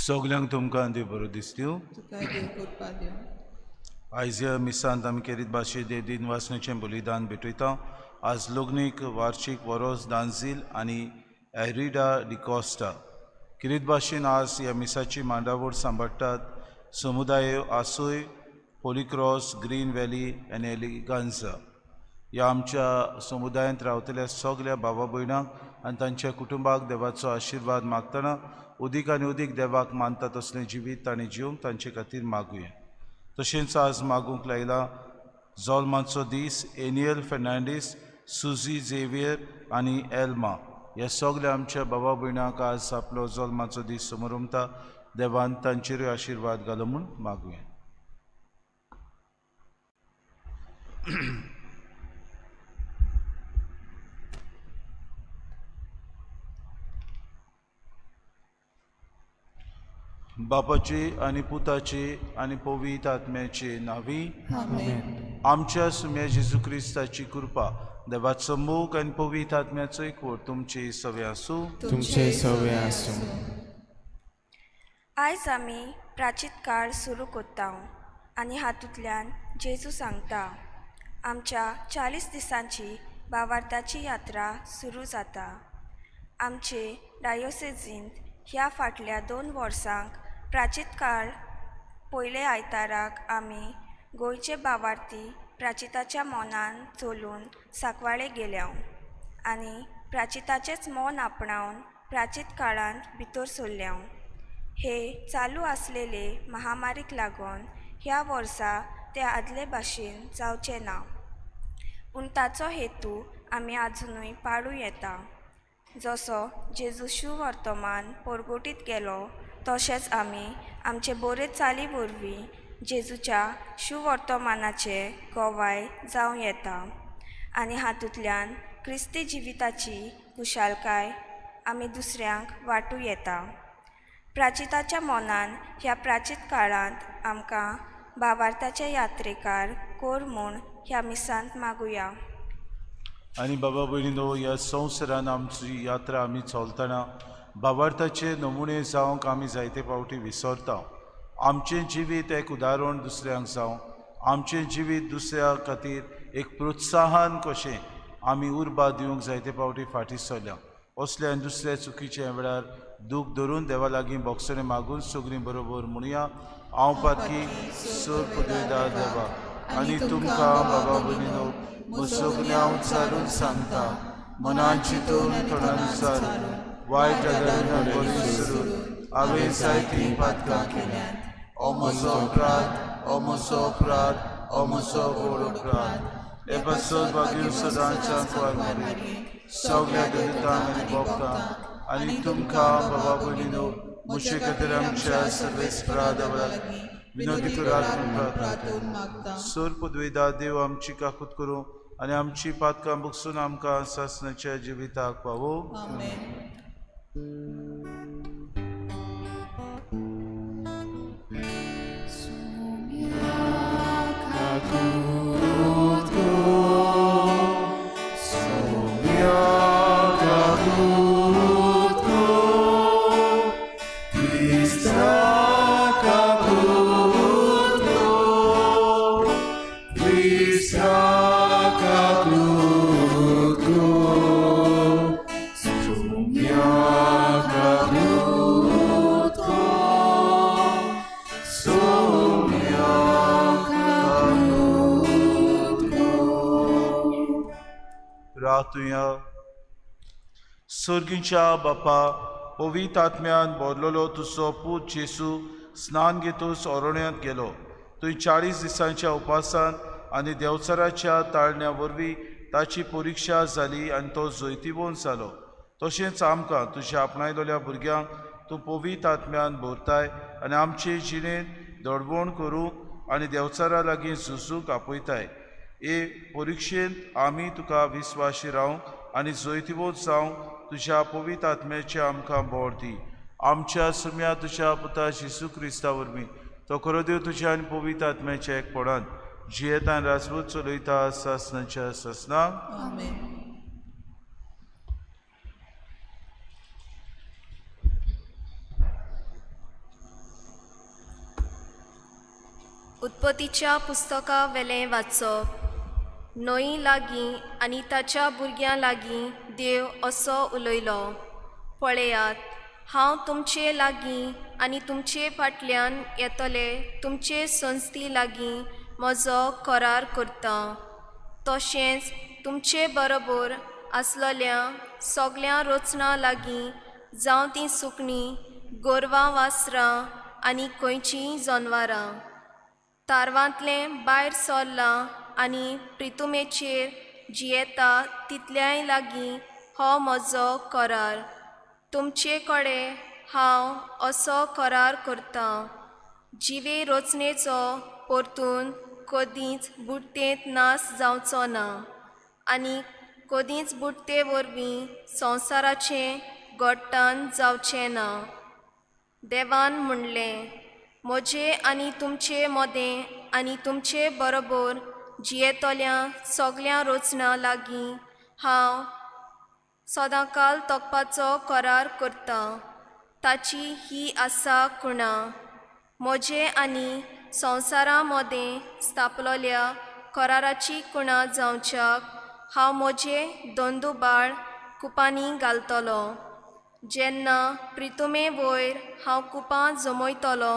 सगल्यांक तुमकां देव बरो दिसल्यो। तुका देव कृपा दिवं। आयज ह्या मिसांत आमी केरीत भाशे देव दिन वासनेचें बलिदान भेटयता। आज लग्नीक वार्षीक वरोस दांझील आनी एरिडा डिकॉस्टा किरीत भाशेन आज ह्या मिसाची मांडावळ सांबाळटात समुदाय आसूय होली क्रॉस ग्रीन व्हॅली आनी एलिगांजा ह्या आमच्या समुदायांत रावतल्या सगल्या भावा भयणांक आनी तांच्या कुटुंबाक देवाचो आशिर्वाद मागतना उदीक आनी उदीक देवाक मानता तसलें जिवीत तांणी जिवंक तांचे खातीर मागुया। तशेंच आज मागूंक लायला जोल्माचो दीस एनियल फेर्नांडीस, सुजी झेवियर आनी एल्मा ह्या सगल्या आमच्या बाबा भयणांक आज आपलो जोल्माचो दीस समरमता। देवान तांचेरूय आशिर्वाद घालो म्हूण मागुया। बापाची आनी पुताची आनी पवित्र आत्म्याची नावी आमेन। आमच्या सुम्या जेजू क्रिस्ताची कृपा, देवाचो मोग आनी पवित्र आत्म्याचो एकवट तुमचे सवे आसूं। तुमचे सवे आसूं। आयज आमी प्राचीत काळ सुरू करता आनी हातूंतल्यान जेजू सांगता आमच्या 40 दिसांची भावार्थाची यात्रा सुरू जाता। आमचे डायोसेजींत ह्या फाटल्या 2 वर्सांक प्राचीत काळ पयले आयताराक आमी गोंयचे भावार्थी प्राचिताच्या मनान चलून सांकवाळे गेल्या आनी प्राचिताचेंच मन आपणावन प्राचीत काळांत भितर सरल्या। हे चालू आसलेले महामारीक लागून ह्या वर्सा ते आदले भाशेन जावचें ना, पूण ताचो हेतू आमी आजुनूय पाळूं येता। जसो जेजूशू वर्तमान परगटीत गेलो तशेंच आमी आमचे बरे चाली वरवीं जेजूच्या शुवर्तमानाचे गवाय जावं येता आनी हातूंतल्यान क्रिस्ती जिविताची खुशालकाय आमी दुसऱ्यांक वांटूं येता। प्राचिताच्या मनान ह्या प्राचीत काळांत आमकां भावार्थाचे यात्रेकार कोर म्हूण ह्या मिसांत मागुया। आनी बाबा भयणीनो, ह्या संवसारान आमची यात्रा आमी चलतना भावार्थाचे नमुने जावंक आमी जायते फावटी विसरता। आमचें जिवीत एक उदाहरण दुसऱ्यांक जावं, आमचें जिवीत दुसऱ्या खातीर एक प्रोत्साहन कशें आमी उर्बा दिवंक जायते फावटी फाटीं सरल्या। असल्या आनी दुसऱ्या चुकीच्या वेळार दूख धरून देवा लागीं बोगसणें मागून सगळीं बरोबर म्हणुया, हांव पातकी सर पुदयता देवा आनी तुमकां बाबा भयणीनो सगळें हांव चारून सांगता, मनान चिंतून तोंडान चारून वायट आदारून बरी सरून हांवें जायतीं पातकां केल्यांत। ओ म्हजो अपराध, ओ म्हजो अपराध, ओ म्हजो व्हड अपराध। हे पासत बागीर सदांच्या कुवार सगळ्या दलितांक आनी भोक्तांक आनी तुमकां बाबा भयणीनो म्हजे खातीर आमच्या सर्वेस्परा देवा लागीं विनोदी करात म्हूण प्रार्थना मागता। सर पदवेदा देव आमची काकूत करूं आनी आमची पातकां बगसून आमकां सासणाच्या जिविताक पावो। आमेन। प्रार्थुया. सर्गीच्या बापा, पवित्र आत्म्यान भरलेलो तुजो पूत जेजू स्नान घेतूच अरण्यांत गेलो. थंय 40 दिसांच्या उपासान आनी देवचाराच्या ताळण्या वरवीं ताची परिक्षा जाली आनी तो जैतिवंत जालो. तशेंच आमकां तुज्या आपणायलेल्या भुरग्यांक तूं पवित्र आत्म्यान भरताय आनी आमचे जिणेंत दडवण करूंक आनी देवचारा लागीं झुजूंक आपयताय. हे परिक्षेंत आमी तुका विस्वाशी रावंक आनी जैतिवंत जावंक तुज्या पवित्र आत्म्याचें आमकां बळ दी. आमच्या सुम्या तुज्या पुता जेजू क्रिस्ता वरवीं तो खरो देव तुज्या आनी पवित्र आत्म्याच्या एकपणान जियेता आनी राजवट चलयता सासनाच्या सासनाक. आमेन. उत्पत्तीच्या पुस्तका वेलें वाचप. न्हंय लागीं आनी ताच्या भुरग्यां लागीं देव असो उलयलो, पळयात, हांव तुमचे लागीं आनी तुमचे फाटल्यान येतले तुमचे संस्थी लागीं म्हजो करार करतां. तशेंच तुमचे बरोबर आसलेल्या सगळ्या रचनां लागीं, जावं तीं सुकणीं, गोरवां, वासरां आनी खंयचींय जनवरां, तारवांतलें भायर सरलां आनी प्रितुमेचेर जियेता तितल्याय लागीं हो म्हजो करार. तुमचे कडेन हांव असो करार करतां, जिवे रचनेचो परतून कदींच बुडटेंत नाश जावचो ना आनी कदींच बुडटे वरवीं संवसाराचें घट्टान जावचें ना. देवान म्हणलें, म्हजे आनी तुमचे मदें आनी तुमचे बरोबर जियेतल्या सगळ्या रचनां लागीं हांव सदांकाल तोखपाचो करार करतां. ताची ही आसा खुणा, म्हजे आनी संवसारा मदें स्थापलेल्या कराराची खुणा जावच्याक हांव म्हजे दोंदुबाळ कुपांनी घालतलो. जेन्ना प्रितुमे वयर हांव कुपां जमयतलो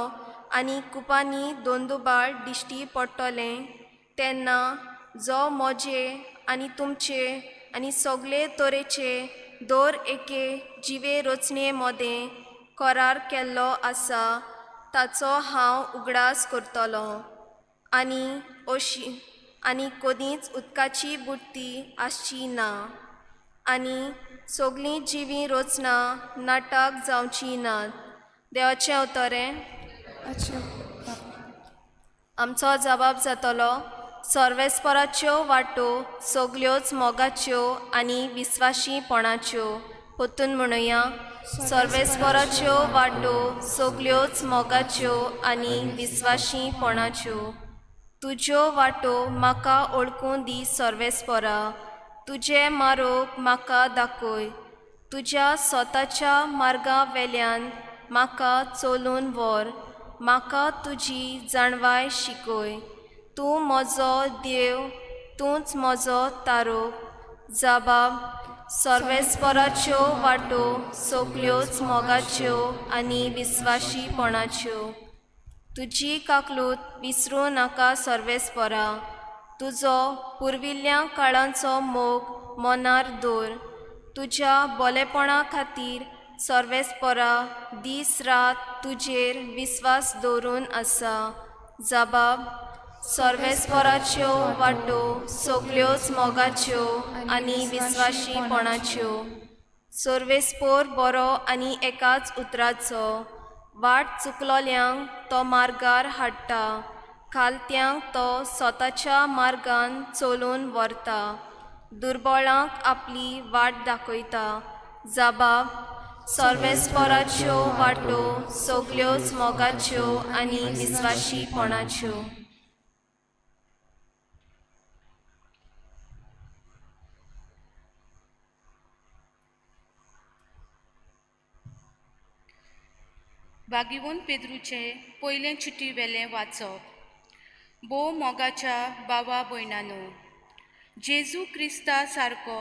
आनी कुपांनी दोंदुबाळ दिश्टी पडटलें, तेन्ना जो म्हजे आनी तुमचे आनी सगळे तरेचे दर एके जिवे रचने मदें करार केल्लो आसा ताचो हांव उगडास करतलो. आनी अशी आनी कदींच उदकाची बुडटी आसची ना आनी सगळीं जिवीं रचनां नाटक जावचीं नात. देवाचें अवतरें. आमचो जबाब जातलो, सर्वेस्पराच्यो वाटो सगल्योच मोगाच्यो आनी विस्वाशीपणाच्यो. परतून म्हणुया, सर्वेस्पराच्यो वाटो सगल्योच मोगाच्यो आनी विस्वाशीपणाच्यो. तुज्यो वाटो म्हाका वळखूं दी सर्वेस्परा, तुजें मार्ग म्हाका दाखय. तुज्या स्वताच्या मार्गा वेल्यान म्हाका चलून व्हर, म्हाका तुजी जाणवाय शिकय. तूं म्हजो देव, तूंच म्हजो तारो. जबाब, सर्वेस्पराच्यो वाटो सगल्योच मोगाच्यो आनी विस्वाशीपणाच्यो. तुजी काकलूत विसरूं नाका सर्वेस्परा, तुजो पुर्विल्ल्या काळांचो मोग मनार दवर. तुज्या बोलेपणा खातीर सर्वेस्परा दीस रात तुजेर विस्वास दवरून आसा. जबाब, सर्वेस्पराच्यो वाटो सगल्योच मोगाच्यो आनी विस्वाशीपणाच्यो. सर्वेस्पोर बरो आनी एकाच उतराचो, वाट चुकलोल्यांक तो मार्गार हाडटा, खालत्यांक तो स्वताच्या मार्गान चलून व्हरता, दुर्बळांक आपली वाट दाखयता. जबाब, सर्वेस्पराच्यो वाटो सगल्योच मोगाच्यो आनी विस्वाशीपणाच्यो. बागिवोन पेद्रूचें पयलें चिटी वेलें वाचप. भोव मोगाच्या बाबा भयणानो, जेजू क्रिस्ता सारको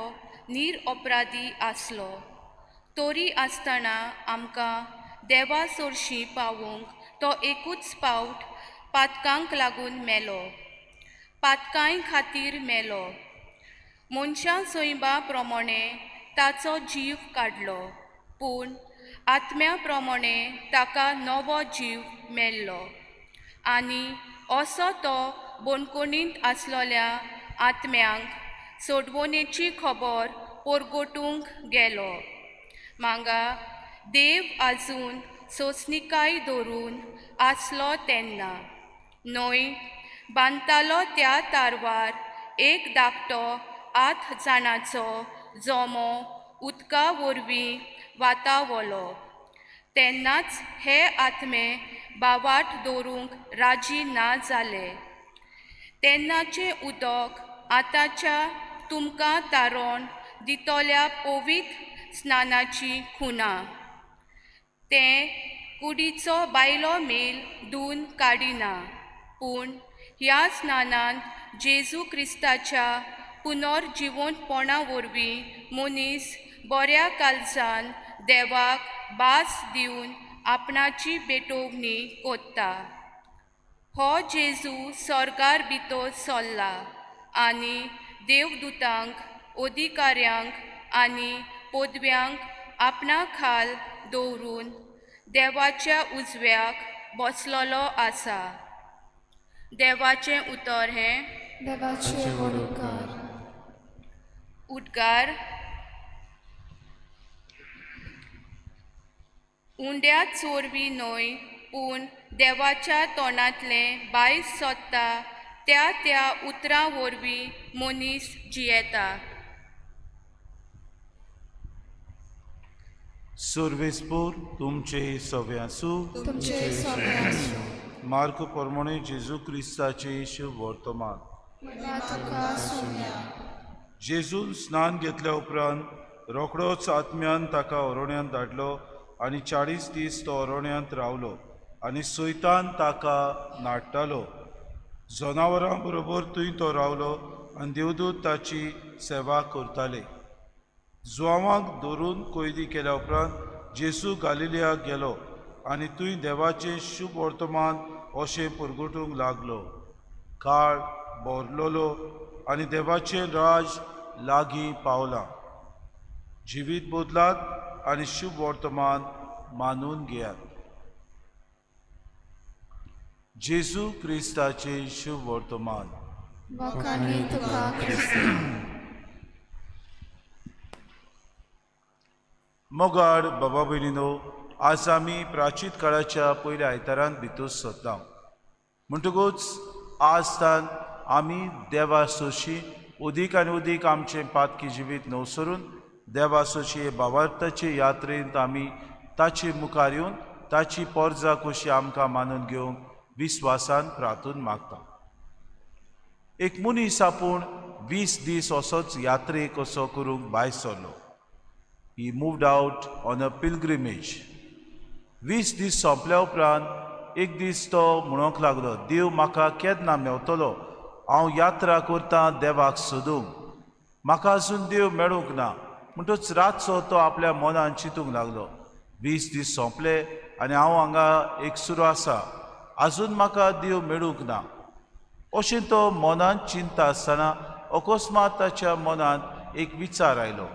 निरअपराधी आसलो तरी आसतना आमकां देवा सरशीं पावोवंक तो एकूच पावट पातकांक लागून मेलो, पातकांय खातीर मेलो. मनशां सैमा प्रमाणे ताचो जीव काडलो, पूण आत्म्या प्रमाणे ताका नवो जीव मेल्लो आनी असो तो बणकोणींत आसलोल्या आत्म्यांक सोडवणेची खबर परगटूंक गेलो. मांगा देव आजून सोंसणिकाय दवरून आसलो तेन्ना न्हंय बांदतालो त्या तारवार एक धाकटो 8 जाणांचो जमो उदका वरवीं वातावलो. तेन्नाच हे आत्मे बावाट दवरूंक राजी ना जाले. तेन्नाचें उदक आतांच्या तुमकां तारोण दितल्या पवित्र स्नानाची खुणा. तें कुडीचो बायलो मेल धुवन काडिना, पूण ह्या स्नानांत जेजू क्रिस्ताच्या पुनर्जिवंतपणा वरवीं मनीस बऱ्या कालसान देवाक भास दिवन आपणाची भेटवणी कोत्ता. हो जेजू स्वर्गार भितर सरला आनी देवदूतांक, अधिकाऱ्यांक आनी पदव्यांक आपणा खाल दवरून देवाच्या उजव्याक बसलेलो आसा. देवाचें उतर हें देवाचे व्हड उपकार. उद्गार. उंड्या चोरवी न्हय, पूण देवाच्या तोंडांतलें बायस सोदता त्या त्या उतरां वरवीं मनीस जियेता. सर्वेस्पोर तुमचे सवे आसूं. तुमचे सवे आसूं. मार्क प्रमाणे जेजू क्रिस्ताचें शुभ वर्तमान. देवा तुका सुम्या. जेजून स्नान घेतल्या उपरांत रोखडोच आत्म्यान ताका अरण्यांत धाडलो आनी 40 दीस तो अरण्यांत रावलो आनी सैतान ताका नाडटालो. जनावरां बरोबर थंय तो रावलो आनी देवदूत ताची सेवा करताले. जुआंवाक धरून कैदी केल्या उपरांत जेजू गालिलियाक गेलो आनी थंय देवाचें शुभ वर्तमान अशें परगटूंक लागलो. काळ भरलेलो आनी देवाचें राज लागीं पावलां. जिवीत बदलात आनी शुभ वर्तमान मानून घेयात. जेजू क्रिस्ताचें शुभ वर्तमान. वाखाणी तुका क्रिस्ता. मोगाड बाबा भयणीनो, आज आमी प्राचीत काळाच्या पयल्या आयतारांत भितर सरता. म्हणटकूच आज तान आमी देवा सोशी उदीक आनी उदीक आमचें पातकी जिवीत नवसरून देवा सोशी भावार्थाचे यात्रेंत आमी ताचे मुखार येवन ताची पोरजा कशी आमकां मानून घेवंक विस्वासान प्रार्थून मागता. एक मनीस आपूण 20 दीस असोच यात्रेक असो करूंक भायर सरलो. He moved out on a pilgrimage. 20 दीस सोंपल्या उपरांत एक दीस तो म्हणूंक लागलो, देव म्हाका केन्ना मेवतलो? हांव यात्रा करतां देवाक सोदूंक, म्हाका अजून देव मेळूंक ना. म्हणटच रातचो तो आपल्या मनान चिंतूंक लागलो, 20 दीस सोंपले आनी हांव हांगा एकसुरो आसा, अजून म्हाका देव मेळूंक ना. अशें तो मनान चिंता आसतना अकस्मात ताच्या मनांत एक विचार आयलो,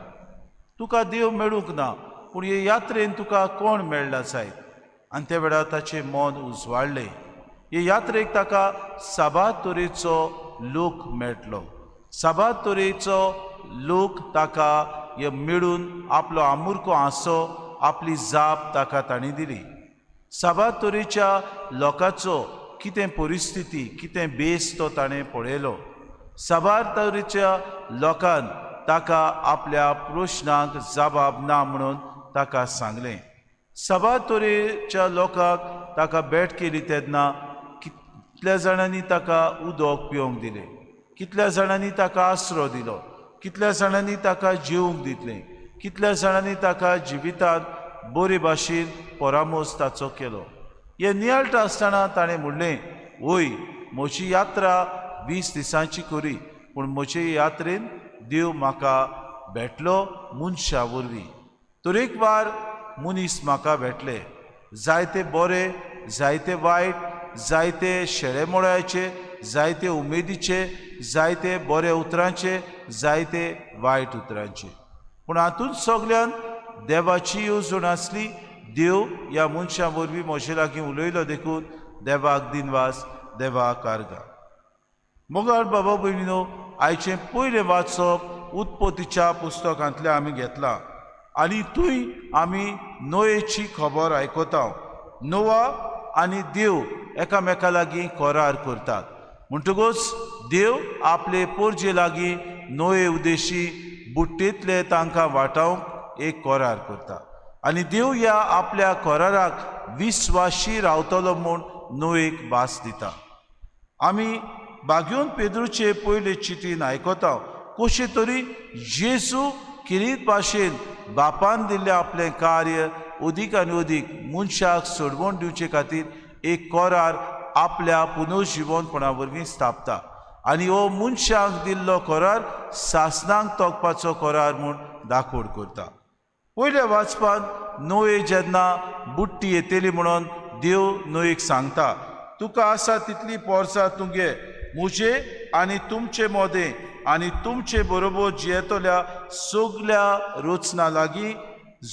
तुका देव मेळूंक ना, पूण हे यात्रेन तुका कोण मेळ्ळा जायत? आनी त्या वेळार ताचें मन उजवाडलें. हे यात्रेक ताका साबार तरेचो लोक मेळटलो. साबार तरेचो लोक ताका हे मेळून आपलो आमुरको आसो, आपली जाप ताका तांणी दिली. साबार तरेच्या लोकांचो कितें परिस्थिती, कितें बेस तो ताणें पळयलो. साबार तरेच्या लोकान ताका आपल्या प्रश्नांक जबाब ना म्हणून ताका सांगलें. साबार तरेच्या लोकांक ताका भेट केली तेन्ना कितल्या जाणांनी ताका उदक पिवंक दिलें, कितल्या जाणांनी ताका आसरो दिलो, कितल्या जाणांनी ताका जेवंक दितलें, कितल्या जाणांनी ताका जिवितांत बरे भाशेन परामर्श ताचो केलो. हें नियाळटा आसतना ताणें म्हणलें, वय म्हजी यात्रा 20 दिसांची करी, पूण म्हजे यात्रेन देव म्हाका भेटलो मनशा वरवीं. तरेकवार मनीस म्हाका भेटले, जायते बरे, जायते वायट, जायते शेळेमोळ्याचे, जायते उमेदीचे, जायते बरे उतरांचे, जायते वायट उतरांचे. पूण हातूंत सगल्यान देवाची येवजण आसली. देव ह्या मनशां वरवीं म्हजे लागीं उलयलो देखून देवाक दिनवास, देवाक आर्गां. मोगाळ बाबा भयणीनो, आयचें पयलें वाचप उत्पत्तीच्या पुस्तकांतलें आमी घेतलां आनी थंय आमी नोयेची खबर आयकता. नोवा आनी देव एकामेका लागीं करार करतात. म्हणटकूच देव आपले पोरजे लागीं नोये उद्देशी बुट्टेंतले तांकां वाटावंक एक करार करता आनी देव ह्या आपल्या कराराक विस्वाशी रावतलो म्हूण नोयेक भास दिता. आमी बागयोन पेद्रूचे पयले चिटीन आयकता कशें तरी जेजू किरीत भाशेन बापान दिल्लें आपलें कार्य अदीक आनी अदीक मनशाक सोडवण दिवचे खातीर एक करार आपल्या पुनर्जिवनपणा वरवीं स्थापता आनी हो मनशाक दिल्लो करार सासणांक तोखपाचो करार म्हूण दाखोड करता. पयल्या वाचपांत नोये जेन्ना बुट्टी येतली म्हणून देव नोयेक सांगता, तुका आसा तितली पोरसां तूं घे, म्हजे आनी तुमचे मोदें आनी तुमचे बरोबर जियेतल्या सगल्या रचना लागीं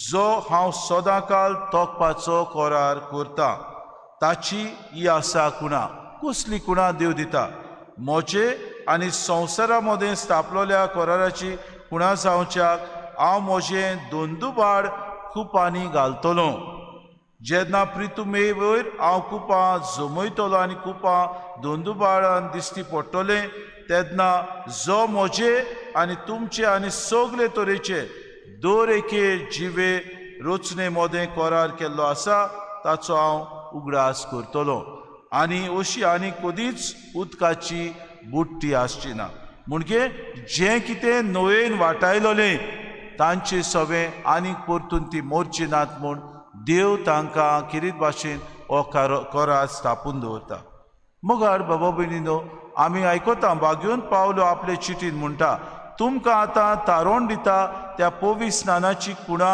जो हांव सदांकाल तोखपाचो करार करता ताची ही आसा कुणा. कसली कुणा देव दिता? म्हजे आनी संवसारा मदें स्थापलेल्या कराराची कुणा जावच्याक हांव म्हजें दोंदुबाड कुपांनी घालतलो. जेन्ना प्रितुमे वयर हांव कुपां जमयतलो आनी कुपां दोंदुबाडान दिश्टी पडटलें तेन्ना जो म्हजे आनी तुमचे आनी सगळे तरेचे दर एके जिवे रचने मदें करार केल्लो आसा ताचो हांव उगडास करतलो आनी अशी आनी कदीच उदकाची बुट्टी आसची ना. म्हणजे जें कितें नवेन वाटायलोलें तांचे सवें आनीक परतून ती मोरची नात म्हूण देव तांकां किरीत भाशेन हो करार स्थापून दवरता. मगर बाबा भयणीनो, आमी आयकता बागयोन पावलो आपले चिटीन म्हणटा, तुमकां आतां तारोण दिता त्या पवी स्नानाची कुणा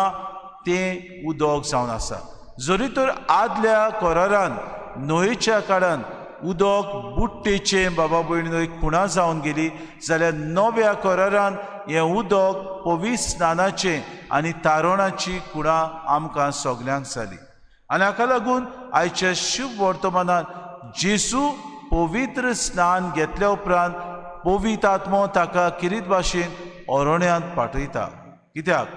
तें उदक जावन आसा. जरी तर आदल्या करारान न्हंयेच्या काळान उदक बुट्टेचें बाबा भयणीनो एक खुणा जावन गेली जाल्यार नव्या करारान हें उदक पवी स्नानाचें आनी तारोणाची कुणा आमकां सगल्यांक जाली. आनी हाका लागून आयच्या शुभ वर्तमानान जेजू पवित्र स्नान घेतल्या उपरांत पवित्र आत्मो ताका किरीत भाशेन अरण्यांत पाठयता. कित्याक?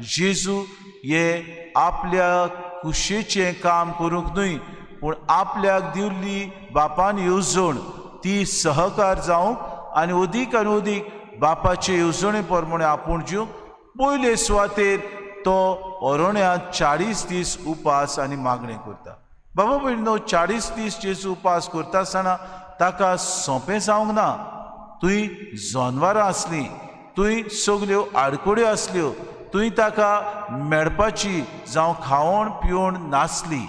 जेजू हे आपल्या कुशेचें काम करूंक न्हय पूण आपल्याक दिल्ली बापान येवजण ती सहकार जावंक आनी अदीक आनी अदीक बापाचे येवजणे प्रमाणे आपूण जीवंक पयले सुवातेर तो अरण्यांत 40 दीस उपास आनी मागणें करता. बाबा भयणीनो, 40 दीस जेजू उपास करता आसतना ताका सोंपें जावंक ना. थंय जनवरां आसलीं, थंय सगल्यो आडखळ्यो आसल्यो, थंय ताका मेळपाची जावं खावण पिवण नासली,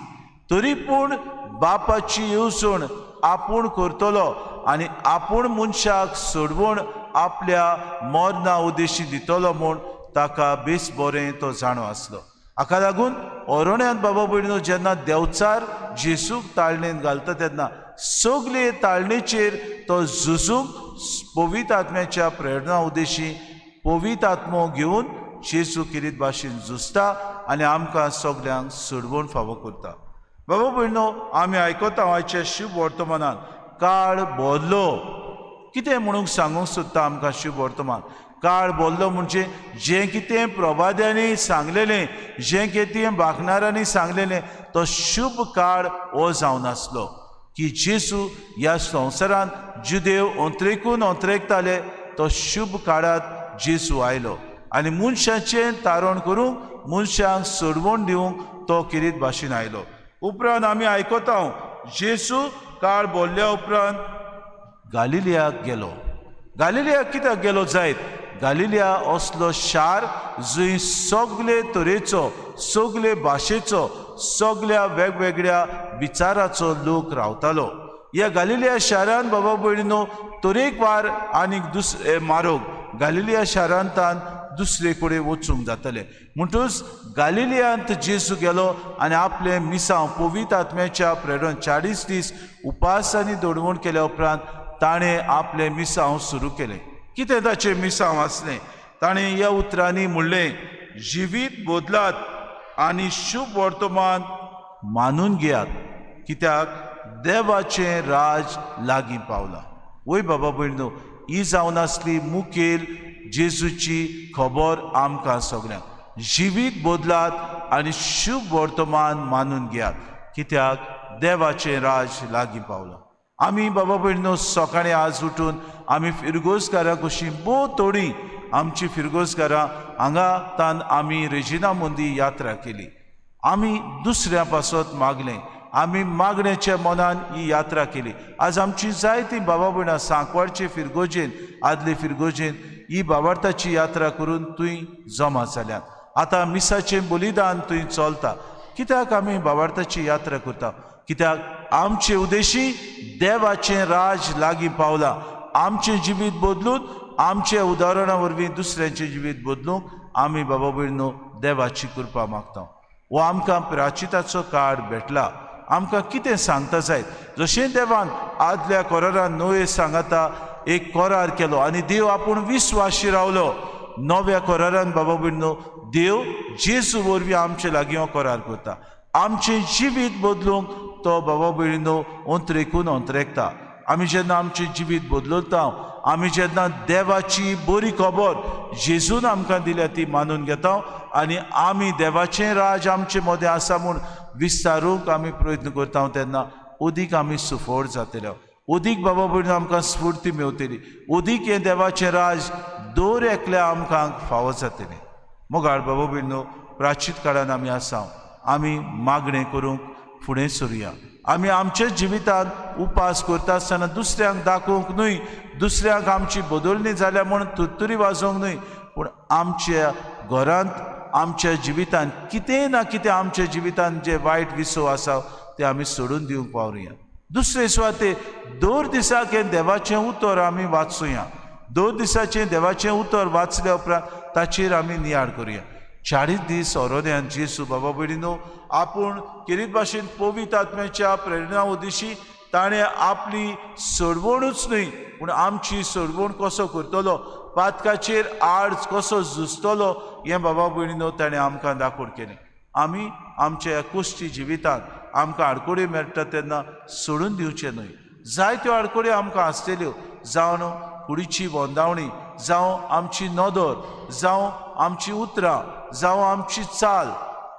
तरी पूण बापाची येवजण आपूण करतलो आनी आपूण मनशाक सोडवण आपल्या मरणा उद्देशी दितलो म्हूण ताका बेस बरें तो जाणो आसलो. हाका लागून अरण्यांत बाबा भयणीनो जेन्ना देंवचार जेजूक ताळणेन घालता तेन्ना सगले ताळणेचेर तो झुजूंक पवित्र आत्म्याच्या प्रेरणा उद्देशी पवित्र आत्मो घेवन जेजू किरीत भाशेन झुजता आनी आमकां सगल्यांक सोडवण फावो करता. बाबा भयणीनो, आमी आयकता आयच्या शुभ वर्तमानान काळ बदलो. कितें म्हणूंक सांगूंक सोदता आमकां शुभ वर्तमान? काळ बोल्लो म्हणजे जें कितें प्रवाद्यांनी सांगलेलें, जें कितें बागणारांनी सांगलेलें तो शुभ काळ हो जावन आसलो की जेजू ह्या संवसारांत जुदेव अंत्रेकून अंत्रेकताले तो शुभ काळांत जेजू आयलो आनी मनशाचें तारण करूंक मनशांक सोडवण दिवंक तो किरीत भाशेन आयलो. उपरांत आमी आयकता जेजू काळ बोल्ल्या उपरांत गालिलियाक गेलो. गालिलियाक कित्याक गेलो जायत? गालिलिया असलो शार जंय सगळे तरेचो, सगळे भाशेचो, सगळ्या वेगवेगळ्या विचाराचो लोक रावतालो. ह्या गालिलिया शारान बाबा भयणीनो तरेकवार आनीक दुसरे मारोग गालिलिया शारांतान दुसरे कडेन वचूंक जातले. म्हणटूच गालिलियांत जेजू गेलो आनी आपलें मिसांव पवित्र आत्म्याच्या प्रेरण 40 दीस उपास आनी दडवण केल्या उपरांत ताणें आपलें मिसांव सुरू केलें. कितें ताचें मिसांव आसलें? ताणें ह्या उतरांनी म्हणलें, जिवीत बदलात आनी शुभ वर्तमान मानून घेयात, कित्याक देवाचें राज लागीं पावलां. वय बाबा भयणो, ही जावन आसली मुखेल जेजूची खबर आमकां सगळ्यांक. जिवीत बदलात आनी शुभ वर्तमान मानून घेयात, कित्याक देवाचें राज लागीं पावलां. आमी बाबा भयणो सकाळीं आज उठून आमी फिरगोजकारां कशीं भोव थोडीं आमची फिरगोजकारां हांगा तान आमी रेजिना मुंदी यात्रा केली. आमी दुसऱ्या पासत मागलें, आमी मागण्याच्या मनान ही यात्रा केली. आज आमची जायती बाबा भयणां सांकवाळचे फिरगोजेन, आदले फिरगोजेन ही बाबार्थाची यात्रा करून थंय जमा जाल्यात. आतां मिसाचें बलिदान थंय चलता. कित्याक आमी बाबार्थाची यात्रा करता? कित्याक आमचे उद्देशी देवाचें राज लागीं पावलां. आमचें जिवीत बदलून आमच्या उदाहरणा वरवीं दुसऱ्यांचें जिवीत बदलूंक आमी बाबा भयणो देवाची कृपा मागता. वो आमकां प्राचिताचो कार्ड भेटला, आमकां कितें सांगता जायत? जशें देवान आदल्या कोरारान नोये सांगाता एक कोरार केलो आनी देव आपूण विस्वाशी रावलो, नव्या कोरारान बाबा भयणो देव जेजू वरवीं आमचे लागीं हो कोरार करता. आमचें जिवीत बदलूंक तो बाबा भयणो अंतरेकून अंतरेकता. आमी जेन्ना आमचें जिवीत बदलता, आमी जेन्ना देवाची बरी खबर जेजून आमकां दिल्या ती मानून घेता आनी आमी देवाचें राज आमचे मदें आसा म्हूण विस्तारूंक आमी प्रयत्न करता, तेन्ना अदीक आमी सुफळ जातले, अदीक बाबा भयणो आमकां स्फूर्ती मेवतली, अदीक हें देवाचें राज दर एकल्या आमकां फावो जातलें. मोगाळ बाबा भयणो, प्राचीत काळान आमी आसा, आमी मागणें करूंक फुडें सरुया. आमी आमच्या जिवितांत उपास करता आसतना दुसऱ्यांक दाखोवंक न्हय, दुसऱ्यांक आमची बदलणी जाल्या म्हूण तुरतुरी वाजोवंक न्हय, पूण आमच्या घरांत आमच्या जिवितांत कितें ना कितें आमच्या जिवितांत जे वायट विसव आसा ते आमी सोडून दिवंक पावरुया. दुसरे सुवाते दर दिसाक हें देवाचें उतर आमी वाचुया. दर दिसाचें देवाचें उतर वाचल्या उपरांत ताचेर आमी नियाळ करुया. 40 दीस ओरोद्यान जेजू बाबा भयणीनो आपूण केरीत भाशेन पवित्र आत्म्याच्या प्रेरणा उदेशी ताणें आपली सोडवणूच न्हय पूण आमची सोडवण कसो करतलो, पातकाचेर आड कसो झुजतलो हें बाबा भयणीनो ताणें आमकां दाखोवन केलें. आमी आमच्या कुश्टी जिवितांत आमकां आडकोड्यो मेळटा तेन्ना सोडून दिवचें न्हय. जायत्यो आडकोड्यो आमकां आसतल्यो, जावन कुडीची बोंदावणी, जावं आमची नदर, जावं आमची उतरां, जावं आमची चाल,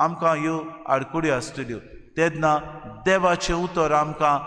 आमकां ह्यो आडकोड्यो आसतल्यो. तेन्ना देवाचें उतर आमकां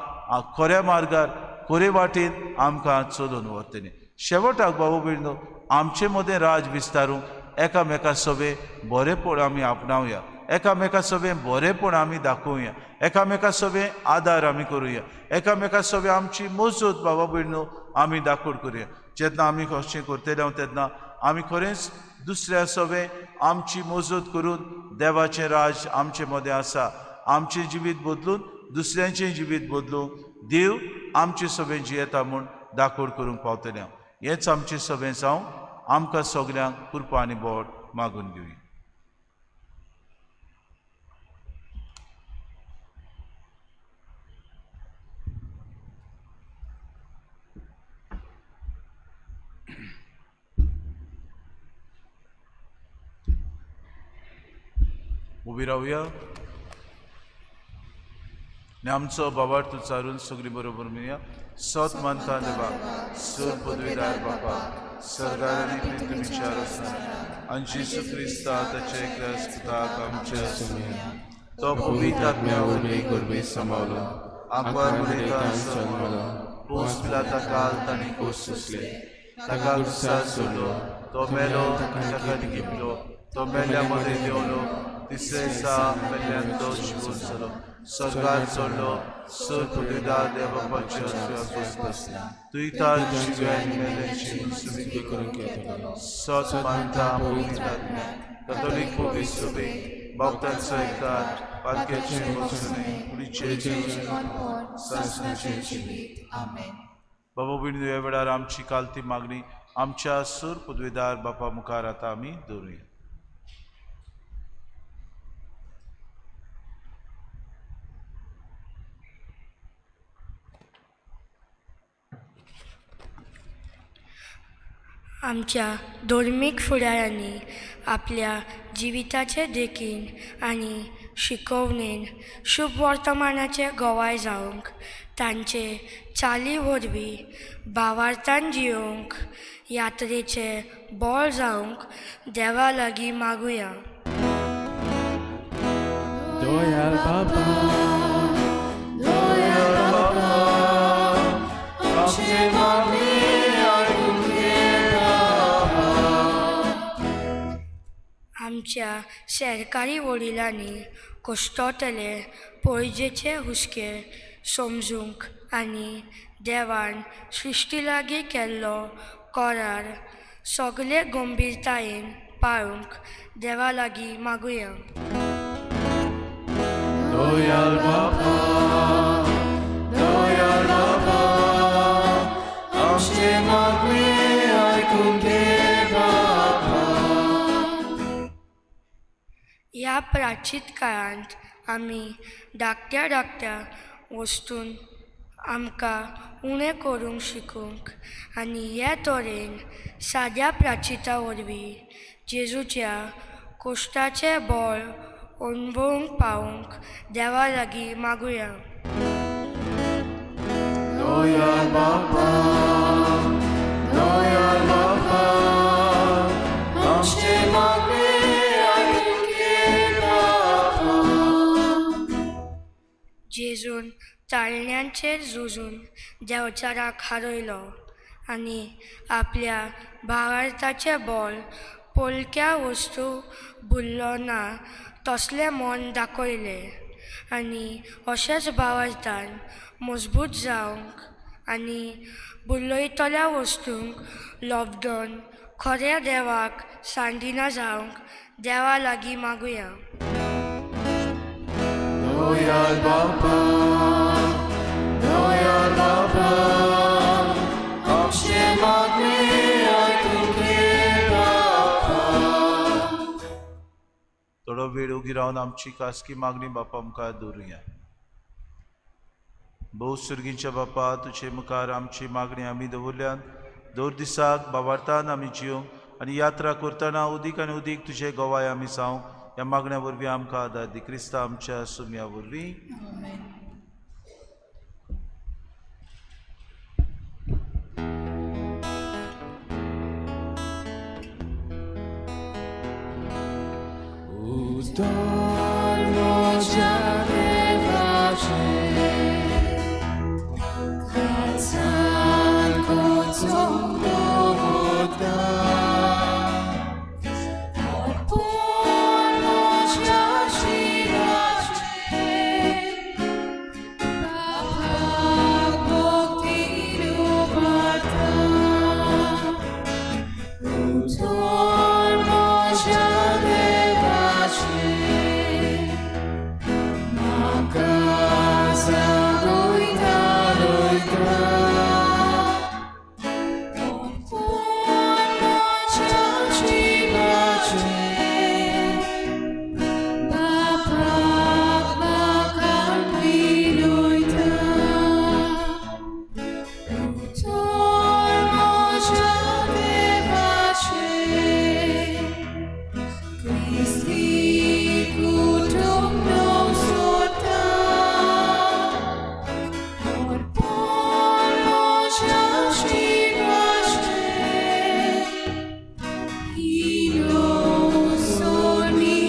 खऱ्या मार्गार खरे वाटेन आमकां चलोवन व्हरतलें. शेवटाक बाबा भयणो, आमचे मदें राज विस्तारूंक एकामेका सवें बरेंपण आमी आपणावया, एकामेका सवें बरेंपण आमी दाखोवया, एकामेका सवें आदार आमी करुया, एकामेका सवें आमची मजत बाबा भयणो आमी दाखोड करुया. जेन्ना आमी अशें करतले तेन्ना आमी खरेंच दुसऱ्या सवें आमची मजत करून देवाचें राज आमचे मदें आसा, आमचें जिवीत बदलून दुसऱ्यांचें जिवीत बदलून देव आमचे सवें जियेता म्हूण दाखोड करूंक पावतले. हेंच आमचें सवें जावं. आमकां सगल्यांक कृपा आनी बोट मागून घेवया. उबी रावया आनी आमचो बाबार्थ उच्चारून सगळीं बरोबर मेळया. सत मानता देवा, सर पदवीदार बापा, सरदार आनी पृथ्वीच्या रचना आनी जेजू क्रिस्ता ताच्या एकल्या पुताक आमच्या तो पवित्र आत्म्या वरवीं गर्भेत सांबाळलो, आंकवार मुरेतान जल्मलो, पोस पिलाता काल ताणें कोस सोंसले, ताका कुर्सार सोडलो, तो मेलो, ताका लिपलो, तो मेल्या मदें देंवलो, तिसरे दिसा मेल्ल्यान तो जिवोन जालो, स्वर्गार चडलो, सर पदवीदार देव बापाच्या उजव्या बसला, तुयतार जिव्या आनी मेल्ल्यांची मुसुमी करूंक येतलो. सत मानता पवित्र आत्म्या, कथोलीक पवित्र सभेक, भक्तांचो एकतार, पातक्याचें वचने, कुडीचें जिवनपण सासणाचें जिवीत. आमेन. बाबा भयणीनो, ह्या वेळार आमची कालती मागणी आमच्या सूर पदवीदार बापा मुखार आतां आमी दवरुया. आमच्या धर्मीक फुडाऱ्यांनी आपल्या जिविताचे देखीन आनी शिकोवणेन शुभ वर्तमानाचे गवाय जावंक, तांचे चाली वरवीं भावार्थान जियोवंक, यात्रेचे बळ जावंक देवा लागीं मागुया. दयाळ बाबा, आमचे मागणे आयकून घे बाबा. आमच्या सरकारी वडिलांनी कोश्टतले पळजेचे हुस्के समजूंक आनी देवान सृश्टी लागीं केल्लो करार सगळे गंभीरतायेन पाळूंक देवा लागीं मागुया. दयाळ बाबा, दयाळ बाबा, आमचे मागणे आयकून घे बाबा. ह्या प्राचीत काळांत आमी धाकट्या धाकट्या वस्तून आमकां उणें करूंक शिकूंक आनी हे तरेन साद्या प्राचिता वरवीं जेजूच्या कोश्टाचें बळ अणभवूंक पावूंक देवा लागीं मागुया. दयाळ बाबा, दयाळ बाबा, आमचे मागणे आयकून घे बाबा. जेजून ताळण्यांचेर झुजून देंवचाराक हारयलो आनी आपल्या भावार्थाचें बळ पोलक्या वस्तू भुल्लो ना तसलें मन दाखयलें आनी अशेंच भावार्थान मजबूत जावंक आनी भुल्लयतल्या वस्तूंक लब्दन खऱ्या देवाक सांडिना जावंक देवा लागीं मागुया. दयाळ बाबा, दयाळ बाबा, आमचे मागणे आयकून घे बाबा. थोडो वेळ उगी रावन आमची खासगी मागणी बापा मुखार दवरुया. भोव सुर्गींच्या बापा, तुजे मुखार आमची मागणी आमी दवरल्यान दर दिसाक बाबार्थान आमी जिवंक आनी यात्रा करतना उदीक आनी उदीक तुजे गवाय आमी जावंक ह्या मागण्या वरवीं आमकां आदार दी, क्रिस्ता आमच्या सुम्या वरवीं. आमेन. उदर म्हज्या देवाचें, काळजान कोचोवंक दवरता. अर्पण म्हज्या जिवाचें, बापाक भक्तीन उबारता. उतर म्हज्या देवाचें, म्हाका जागयता रोयता. अर्पण म्हज्या जिवाचें, बापाक म्हाका मिळयता. उतर म्हज्या देवाचें, क्रिस्ती कुटुंब सोडटा. अर्पण म्हज्या जिवाचें, इलो सोनी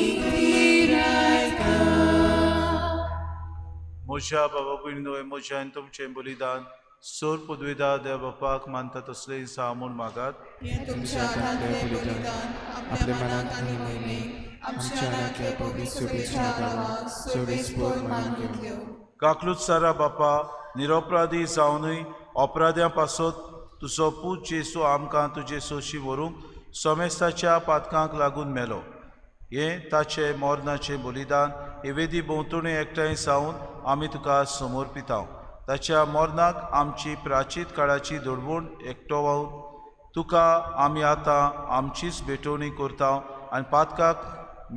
म्हज्या बाबा भयणीनो, म्हज्या आनी तुमचें बलिदान सोर पदवीदा देव बापाक मानता तसलें सा म्हूण मागात. हें तुमच्या हातांतलें बलिदान आपल्या मनात आनी मोहिमेक आमच्या आनी पवित्र शुभेच्छा गांवाक सर्वेस्पर मानून घेवं. काकलूत सारा बापा, निरपराधी जावनूय अपराध्यां पासत तुजो पूत जेसू आमकां तुजे सोशी व्हरूंक सोमेस्ताच्या पातकांक लागून मेलो. हें ताचें मरणाचें बलिदान हे वेदी भोंवतणी एकठांय जावन आमी तुका समर्पितांव. ताच्या मरणाक आमची प्राचीत काळाची दडवण एकटोवन तुका आमी आतां आमचीच भेटवणी करता आनी पातकाक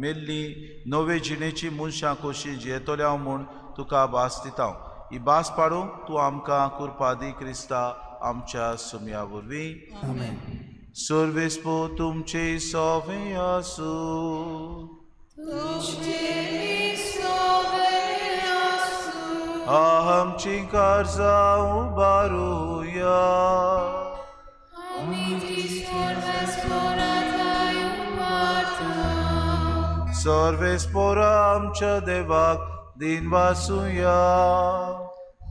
मेल्ली नवे जिणेची मनशां कशी जियेतल्या म्हूण तुका भास दिता. ही भास पाडूंक तूं आमकां कुरपा दी, क्रिस्ता आमच्या सुमया वरवीं. आमेन. सर्वेस्पो तुमचे सोवे आसूं. तुमचे सोवे आसूं. आमची काळजां उबारुया. आमी ती सर्वेस्पराथाय उबारता. सर्वेस्पोरा आमच्या देवाक दिनवासुया.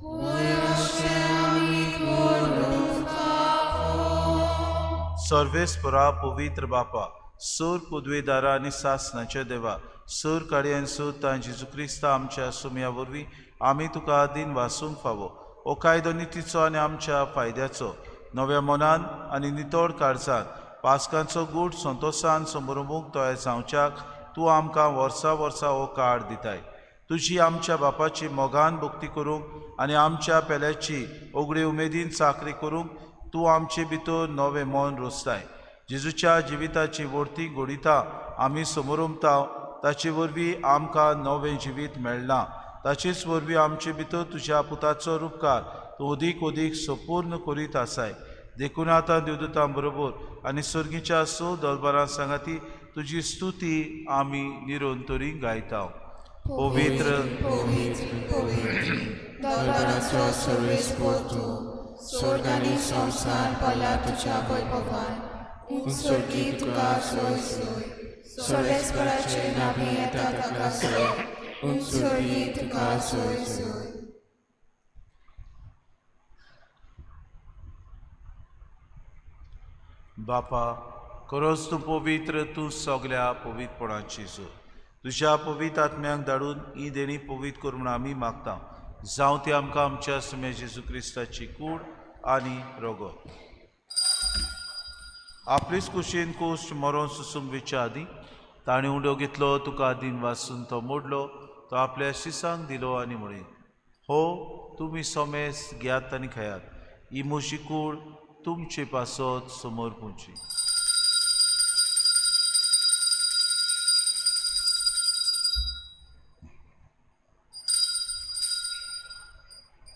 होय अशें आमी करूंक फावो. सर्वेस्परा पवित्र बापा, सूर पदवेदारा आनी सासनाच्या देवा, सूर काडयेन सुतां जेजू क्रिस्ता आमच्या सुमया वरवीं आमी तुका दिन वासूंक फावो. हो कायदो नितीचो आनी आमच्या फायद्याचो. नव्या मनान आनी नितळ काळजान पास्कांचो गूट संतोशान समरंभूंक तयार जावच्याक तूं आमकां वर्सा वर्सा हो काळ दिताय. तुजी आमच्या बापाची मोगान भक्ती करूंक आनी आमच्या पेल्याची ओगडी उमेदीन चाकरी करूंक तूं आमचे भितर नवें मन रोसताय. जेजूच्या जिविताची वर्ती घडयता आमी समोरमता, ताचे वरवीं आमकां नवें जिवीत मेळना. ताचेच वरवीं आमचे भितर तुज्या पुताचो रुपकार तूं अदीक अदीक संपूर्ण करीत आसाय. देखून आतां देवदूतां बरोबर आनी सर्गीच्या स दलबारां सांगाती तुजी स्तुती आमी निरंतरी गायता. पवित्र पवित्र पवित्र दरबाराचो सर्वेस्पोर तूं, स्वर्ग आनी संवसार भरला तुज्या वैभवान. उंच स्वर्गी तुका सोय सोय. सर्वेस्पराचे नांवी येता ताका सोय. उंच स्वर्गी तुका सोय सोय. बापा, खरोच तूं पवित्र, तूं सगल्या पवित्रपणाची जोड. तुज्या पवित्र आत्म्यांक धाडून ही देणी पवित्र कर म्हूण आमी मागता. जावं ती आमकां आमच्या सुम्या जेजू क्रिस्ताची कूड आनी रगत. आपलीच कुशीन कोश्ट मरोन सुसूंक वेच्या आदीं ताणें उंडो घेतलो, तुका दिन वासून तो मोडलो, तो आपल्या शिसांक दिलो आनी म्हळें, हो तुमी सोमेस घेयात आनी खायात, ही म्हजी कूड तुमचे पासत समोर पुची.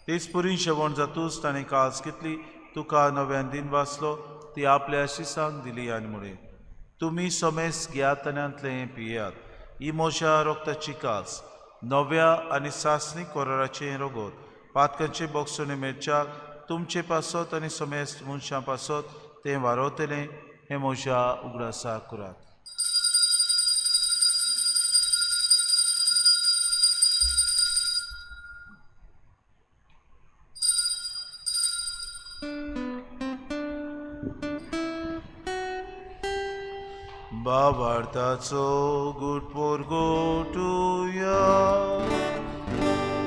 तेच पुरी जेवण जातूच ताणें कास घेतली, तुका नव्यान दिन वाचलो, ती आपल्या शिसांक दिली आनी म्हळें, तुमी समेस घेयात आनी हांतलें पियात, ही म्हज्या रक्ताची कास, नव्या आनी सासणी कोराराचें रगत, पातकांचे बोगसणे मेळच्याक तुमचे पासत आनी समेस्त मनशां पासत तें वारवतलें, हें म्हज्या उगडासाक करात. बाबार्थाचो गुटपोर गोटुया.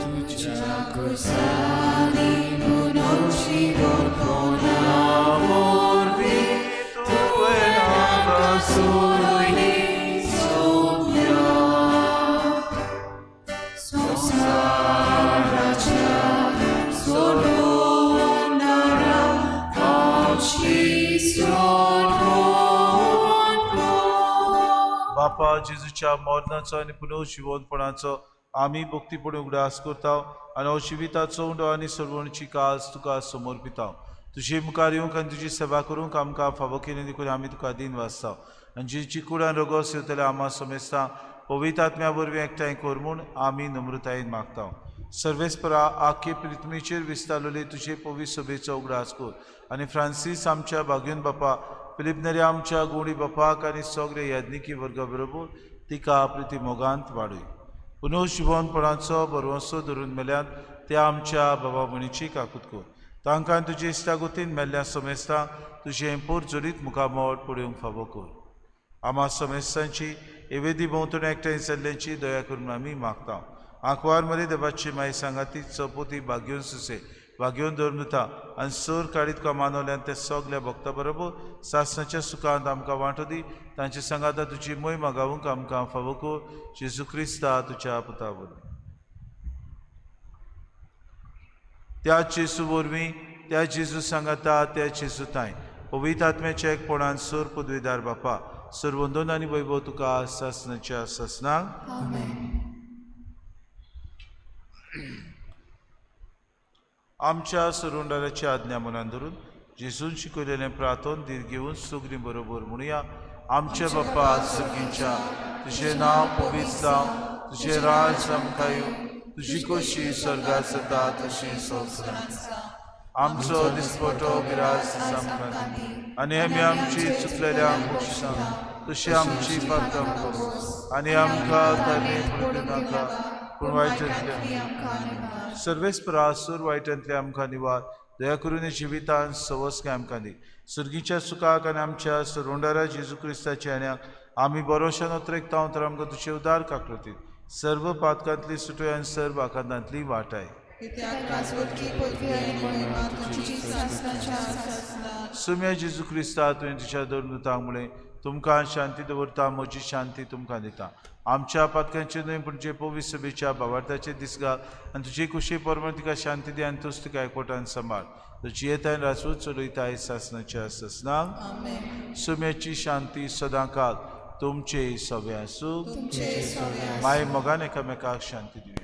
तुज्या कुसांनी पुनोची गोडपणा वरवीं तुवें आमकां सोडयली सोंप्या. संवसाराच्या सोडवणारा आमची सोडवण कर. बापा, जेजूच्या मरणाचो आनी पुनर्जिवनपणाचो आमी भक्तीपणी उगडास करता आनी हो जिविताचो उंडो आनी सर्वणची कास तुका समर्पिता. तुजे मुखार येवंक आनी तुजी सेवा करूंक आमकां फावो केली देखून आमी तुका दिन वाचता. आनी जेची कुडान रोगोस येवतले आमा समेस्ता पवित्र आत्म्या वरवीं एकठांय कर म्हूण आमी नम्रतायेन मागता. सर्वेस्परा आख्खे पृथ्वीचेर विस्तारलेले तुजे पवित्र सभेचो उगडास कर आनी फ्रांसीस आमच्या बागयोन बापा, फिलीप नेरी आमच्या गोडी बापाक आनी सगळे याज्ञिकी वर्गा बरोबर तिका प्रिती मोगांत वाडय. पुनर्जिवनपणाचो भरवंसो धरून मेल्यान त्या आमच्या बाबा म्हणीची काकूत कर. तांकां तुजे इश्टागतीन मेल्ल्या समेस्तां तुजें पोरजोरीत मुखामळ पळोवंक फावो कर. आमा समेस्तांची एवेदी भोंवतणी एकठांय जाल्ल्यांची दया करून आमी मागता. आंकवार मरे देवाची माई सांगाती चपोती भाग्योन सुसे भाग्योन धरून दिता आनी सोर काडीत तुका मानवल्यान ते सगल्या भक्ता बरोबर सासणाच्या सुखांत आमकां वांटो दी. तांचे सांगाता तुजी मोय मागावूंक आमकां फावो कर. जेजू क्रिस्ता तुज्या पुता वरवीं. त्या जेजू वरवीं, त्या जेजू सांगाता, त्या जेजू तांय पवित्र आत्म्याच्या एकपणान सोर पदवीदार बापा, सर्वंदन आनी वैभव तुका सासणाच्या सासणाक. आमेन. आमच्या सरुंडाराची आज्ञा मनान धरून जेजून शिकयलेलें प्रार्थन धीर घेवन सगळीं बरोबर म्हणुया. आमचे बाप्पा सर्गीच्या, तुजें नांव पवित्र जावं, तुजें राज आमकां येवं, तुजी खोशी स्वर्गात जाता तशी संवसारांत. आमचो दिसपटो गिरास आमकां दी आनी आमी आमची चुकलेल्यांक बक्षिसां तशी आमची पात्रां करूं आनी आमकां तांणी पडूं नाका पूण वायटांतल्या सर्वेस्परा सूर वायटांतले आमकां निवार. दया करून जिवितान सवस्के आमकां दी. सर्गीच्या सुखाक आनी आमच्या सरवंडारा जेजू क्रिस्ताच्या येण्याक आमी बरोशान अत्रेकता तर आमकां तुजे उदार काकृतीत सर्व पातकांतली सुटोय आनी सर्व आकांतांतली वाटाय. सुम्या जेजू क्रिस्ता तुवें तुज्या दोन दुतांक म्हणलें, तुमकां शांती दवरता, म्हजी शांती तुमकां दिता. आमच्या पातकांचे न्हय पूण जे पवित्र सभेच्या भावार्थाचे दीस घाल आनी तुजी कुशी प्रमाण तिका शांती दी आनी तूच तिका एकवटान सांबाळ. तुजी येताय राजवट चलयताय सासनाच्या सासनाक. सुम्याची शांती सदांकाल तुमचे सगळे आसूं. माय मोगान एकामेकाक शांती दिवया.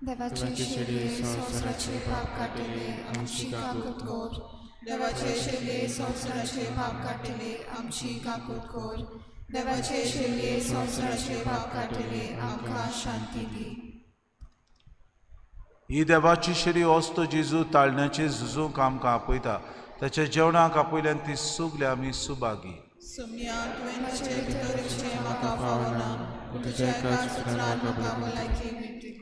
देवाचे शेळये संवसाराचे पाप काडटले, आमची काकूत कर. देवाचे शेळये संवसाराचे पाप काडटले, आमची काकूत कर. देवाचे शेळये संवसाराचे पाप काडटले, आमकां शांती दी. ही देवाची शेळी वस्त जेजू ताळण्याचे झुजूंक आमकां आपयता. ताच्या जेवणाक आपयल्यान ती सगळी आमी सुभागी. सुम्या तुवें म्हजे भितर येवचें म्हाका फावना, पूण तुज्या एकाच उतरान म्हाका भलायकी मेळटली.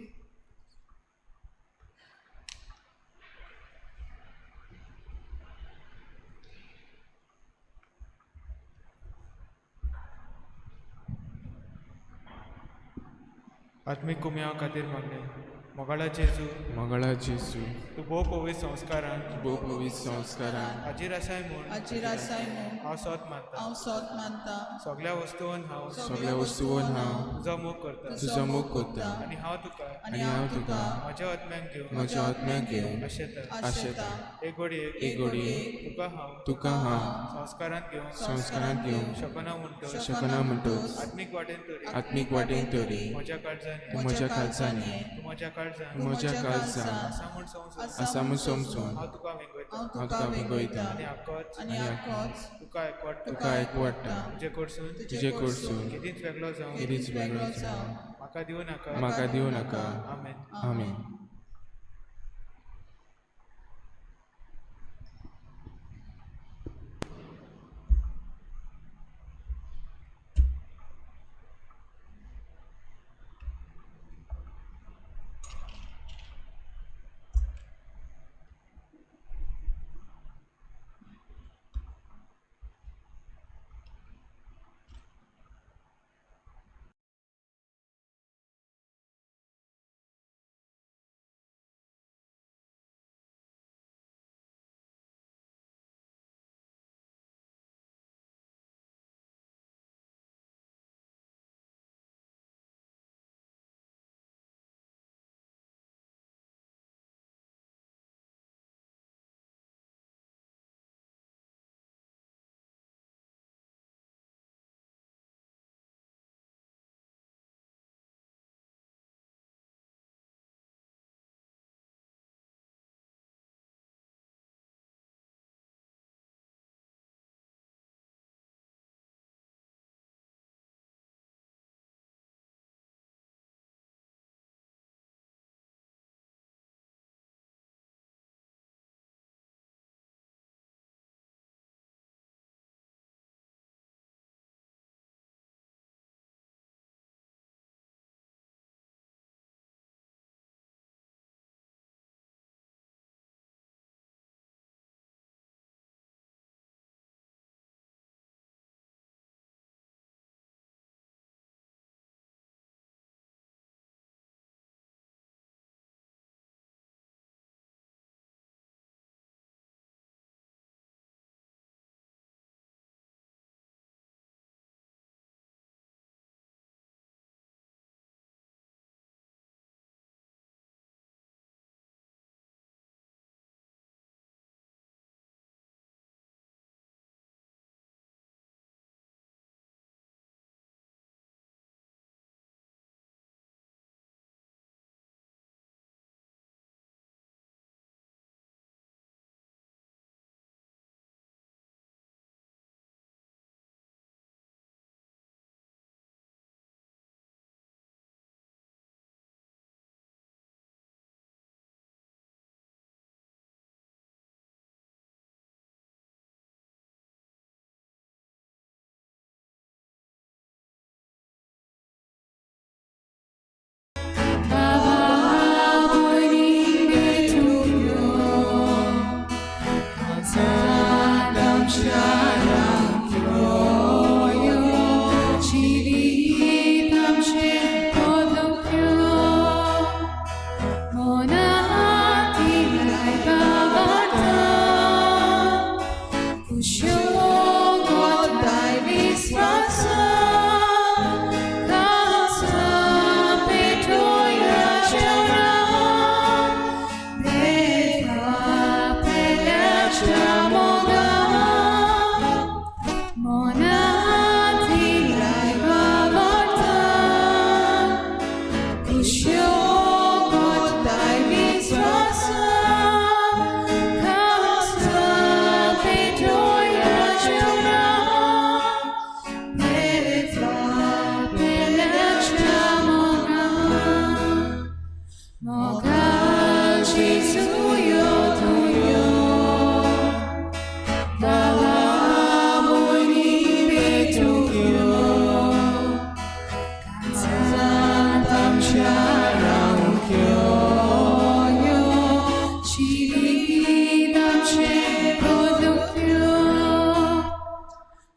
आत्मीक कुमया खातीर मागणें. मोगाळा जेजू, मोगाळा जेजू, तूं भोव पवित्र संस्कारान, भोव पवित्र संस्कारान हाजीर आसाय म्हूण, हाजीर आसाय म्हूण हांव सोत मानता. हांव सोत मानता. सगळ्या वस्तून हांव, सगळ्या वस्तून हांव तुजो मोग करता तुजो मोग करता आनी हांव तुका, आनी हांव तुका म्हज्या आत्म्याक घेवन, म्हज्या आत्म्याक घेवन आशेता, आशेता. एक घडयेक, एक घडयेक तुका हांव, तुका हांव संस्कारांत घेवन, संस्कारांत घेवन शकना म्हणटच, शकना म्हणटच, आत्मीक वाटेन तरी, आत्मीक वाटेन तरी म्हज्या काळजांनी, तूं म्हज्या काळजांनी, तूं म्हज्या काळजान, तूं म्हज्या काळजान आसा म्हूण समजून, आसा म्हूण समजून हांव तुका वेंगयता, हांव तुका वेंगयता आनी आकोच, आनी आकोच तुका एकवटता, तुका एकवटता. तुजे कडसून, तुजे कडसून केदींच वेगळो जावं, केदींच वेगळो जावं म्हाका दिवं नाका, म्हाका दिवं नाका. आमेन. आमेन.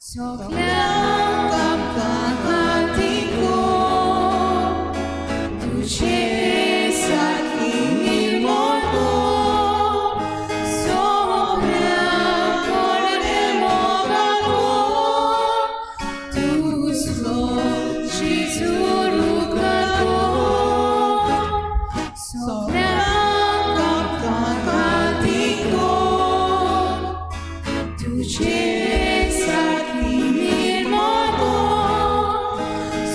सगळ्यांक आमकां खातीर तुझे सारकी निर्मळ कर सगळ्यांक व्हडले मोगान कर तुजो जेजू रुखार कर सगळ्यांक आमकां खातीर तुझे सारकी निर्मळ कर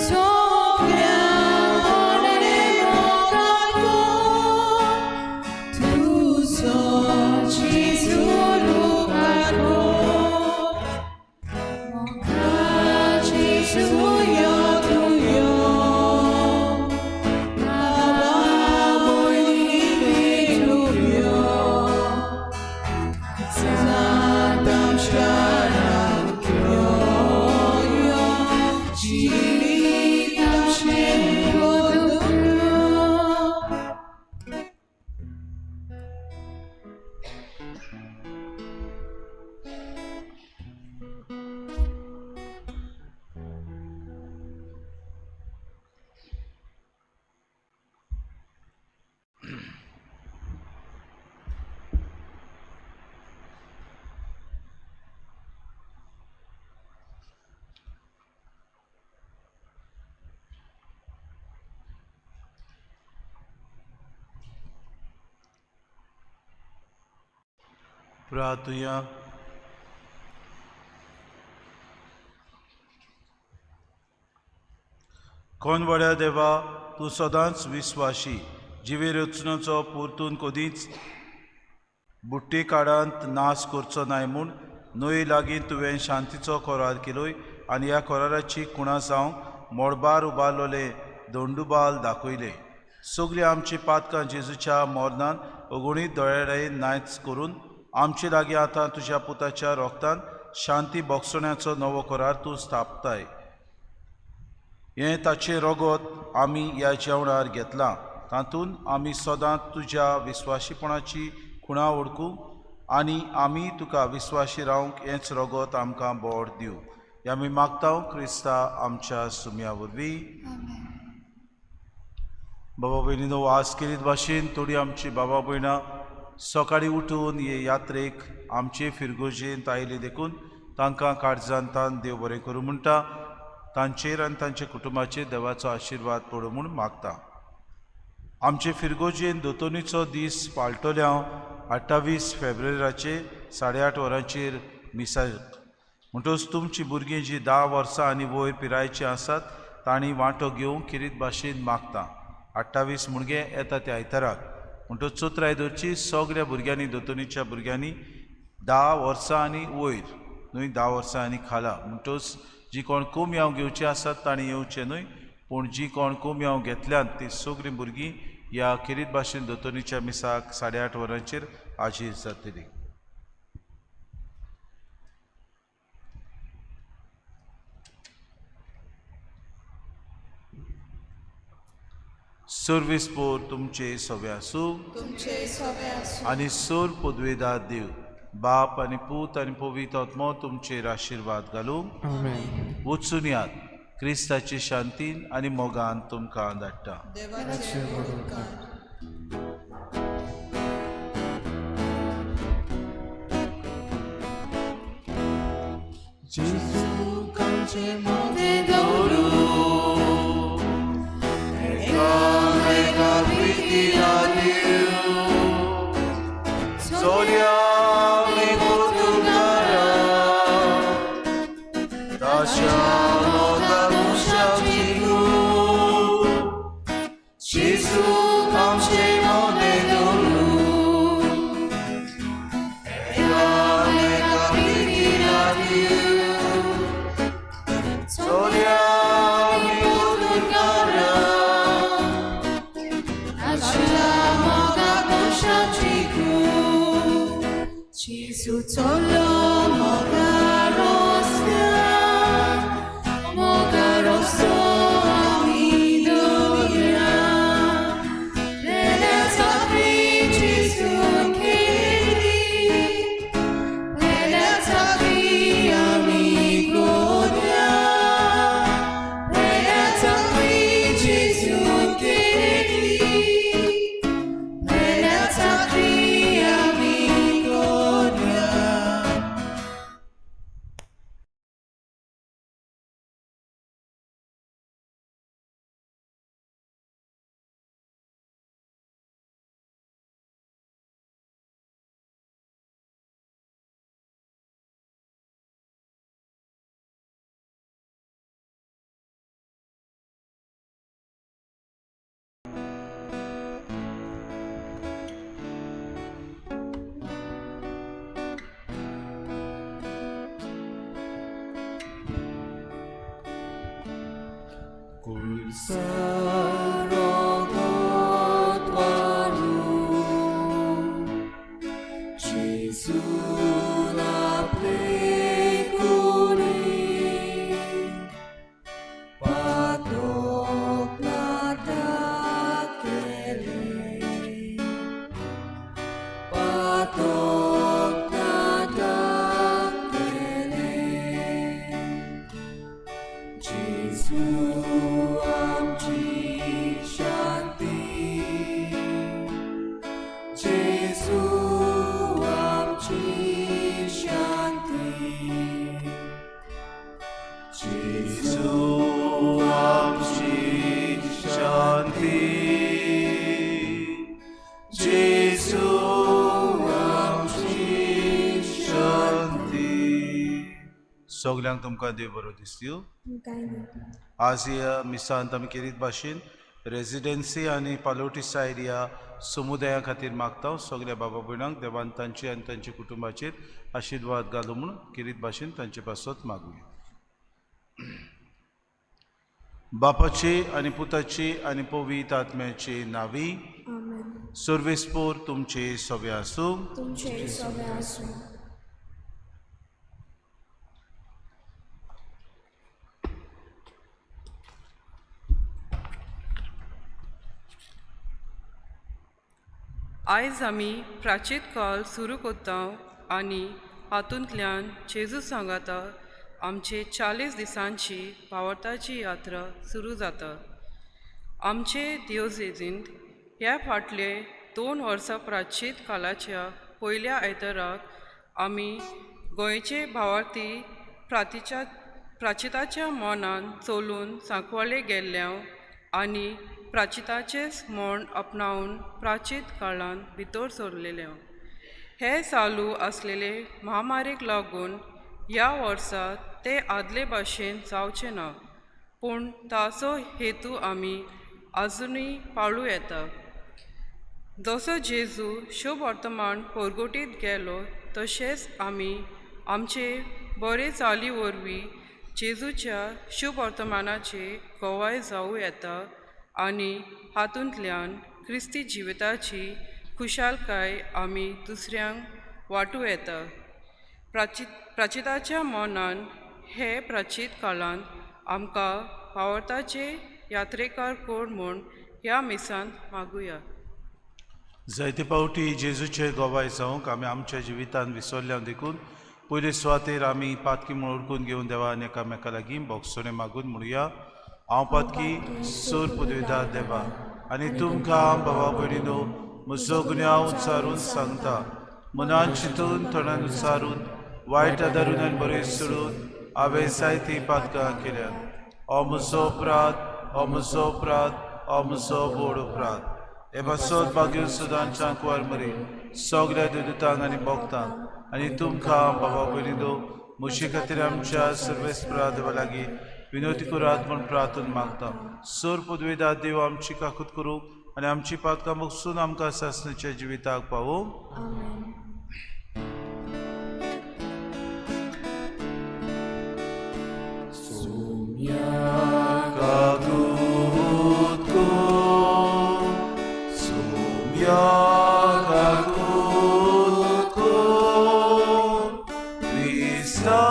सगळ्यांक व्हडले मोगान कर तुजो जेजू रुखार कर मोगा जेजू यो तूं यो बाबा भयणी भेटूं यो जातां शरणाक यो यो जिवीत आमचें बदलूं यो. प्रार्थुया. कोण वड्या देवा, तूं सदांच विस्वाशी जिवे रचनाचो परतून कदींच बुट्टी काळांत नाश करचो नाय म्हूण न्हंय लागीं तुवें शांतीचो करार केलोय आनी ह्या कराराची खुणा जावंक मोडबार उबारलोले दोंडुबाल दाखयले. सगळीं आमची पातकां जेजूच्या मरणान अगुणीत दोळ्याडे नायच करून आमचे लागीं आतां तुज्या पुताच्या रोगतान शांती बोगसण्याचो नवो करार तूं स्थापताय. हें ताचें रोगोत आमी ह्या जेवणार घेतलां, तातूंत आमी सदांच तुज्या विस्वाशीपणाची खुणा वळखूंक आनी आमी तुका विस्वाशी रावंक हेंच रोगोत आमकां बोड दिवं. हें आमी मागता क्रिस्ता आमच्या सुम्या वरवीं. बाबा भयणीनो, आस केलीत भाशेन थोडी आमची बाबा भयणां सकाळीं उठून हे यात्रेक आमचे फिरगोजेंत आयली देखून तांकां काळजान तान देव बरें करूं म्हणटा. तांचेर आनी तांच्या कुटुंबाचेर देवाचो आशिर्वाद पडूं म्हूण मागता. आमचे फिरगोजेन दोतोनीचो दीस पाळटले हांव 28 फेब्रुवारीचे 8:30 वरांचेर मिसा. म्हणटकच तुमची भुरगीं जीं 10 वर्सां आनी वयर पिरायेचीं आसात तांणी वांटो घेवंक खेरीत भाशेन मागता. 28 मुणगे येता त्या आयताराक, म्हणटकच चोत्राय दवरची सगळ्या भुरग्यांनी, दोतोनीच्या भुरग्यांनी 10 वर्सां आनी वयर न्हय, 10 वर्सां आनी खाला. म्हणटकच जी कोण कोमयांव घेवची आसात तांणी येवचें न्हय, पूण जी कोण कोमयांव घेतल्यात ती सगळीं भुरगीं ह्या खेरीत भाशेन दोतोनीच्या मिसाक 8:30 वरांचेर हाजीर जातली. सर्वीस पोर तुमचे सवे आसूं तुमचे सवे आसूं आनी सोर पदवेदार देव बाप आनी पूत आनी पवित्र आत्मो तुमचेर आशिर्वाद घालूं. आमेन. वचून यात, क्रिस्ताची शांतीन आनी मोगान तुमकां धाडटा. देवाचे उपकार. जेजू आमचे मोदें दवरूं एकामेका प्रितीन दिवं सोल्या mi पुतुकारा ताशा मोगा मुशाचिकू जेजू आमचे मोदें दवरूं एकामेका प्रितीन दिवं. Rogot वारू जेजून आपले कुडीक पातोक नाटक केलें, पातोक नाटक केलें. जेजू आमची शांती, जेजू आमची शांती, जेजू आमची शांती, जेजू आमची शांती. सगल्यांक तुमकां देव बरो दिसतयो. आज ह्या मिसांत आमी केरीत भाशेन रेजिडेन्सी आनी पालोटी सायड ह्या समुदाया खातीर मागता. सगल्या बाबा भयणांक देवान तांचे आनी तांच्या कुटुंबाचेर आशिर्वाद घालूं म्हूण केरीत भाशेन तांचे पासत मागुया. बापाचे आनी पुताचे आनी पवित्र आत्म्याचे नावी. आमेन. सर्वेस्पोर तुमचे सवे आसूं. तुमचे सवे आसूं. आयज आमी प्राचीत काल सुरू करता आनी हातूंतल्यान जेजू सांगाता आमचे 40 दिसांची भावार्थाची यात्रा सुरू जाता. आमचे दियोजेजींत ह्या फाटले 2 वर्सां प्राचीत कालाच्या पयल्या आयताराक आमी गोंयचे भावार्थी प्राचिताच्या मनान चलून सांकवाळे गेल्ल्या आनी प्राचिताचेच म्हण आपणावन प्राचीत काळांत भितर सरलेले. हे चालू आसलेले महामारीक लागून ह्या वर्सा ते आदले भाशेन जावचें ना, पूण ताचो हेतू आमी आजुनूय पाळूं येता. जसो जेजू शुभ वर्तमान परगटीत गेलो तशेंच आमी आमचे बरे चाली वरवीं जेजूच्या शुभ वर्तमानाचे गवाय जावं येता आनी हातूंतल्यान क्रिस्ती जिविताची खुशालकाय आमी दुसऱ्यांक वांटूं येता. प्राचिताच्या मनान हे प्राचीत काळांत आमकां भावार्थाचे यात्रेकार कोण म्हूण ह्या मिसांत मागुया. जायते फावटी जेजूचे गवाय जावंक आमी आमच्या जिवितांत विसरल्या देखून पयले सुवातेर आमी पातकी म्हूण ओळखून घेवन देवा आनी एकामेका लागीं बोगसणें मागून म्हणुया. हांव पातकी सोर पुदविता देवा आनी तुमकां बाबा भयणीनो म्हजो गुन्यांव उच्चारून सांगता. मनान चिंतून तोंडान उच्चारून वायट आदारून आनी बरें सोडून हांवें जायतीं पातकां केल्यात. हो म्हजो अपराध, हो म्हजो अपराध, हो म्हजो व्हड अपराध. हे पासत भाग्य सदांच्या कुवार मरी सगल्या देवदूतांक आनी भक्तांक आनी तुमकां बाबा भयणीनो म्हजे खातीर आमच्या सर्वेस्परा देवा लागीं विनोती करात म्हूण प्रार्थना मागता. सोर पदवेदा देव आमची काकूत करूं आनी आमची पातकां बगसून आमकां सासणाच्या जिविताक पावोवं. आमेन. काकूत कर, सोम्या काकूत कर, क्रिस्ता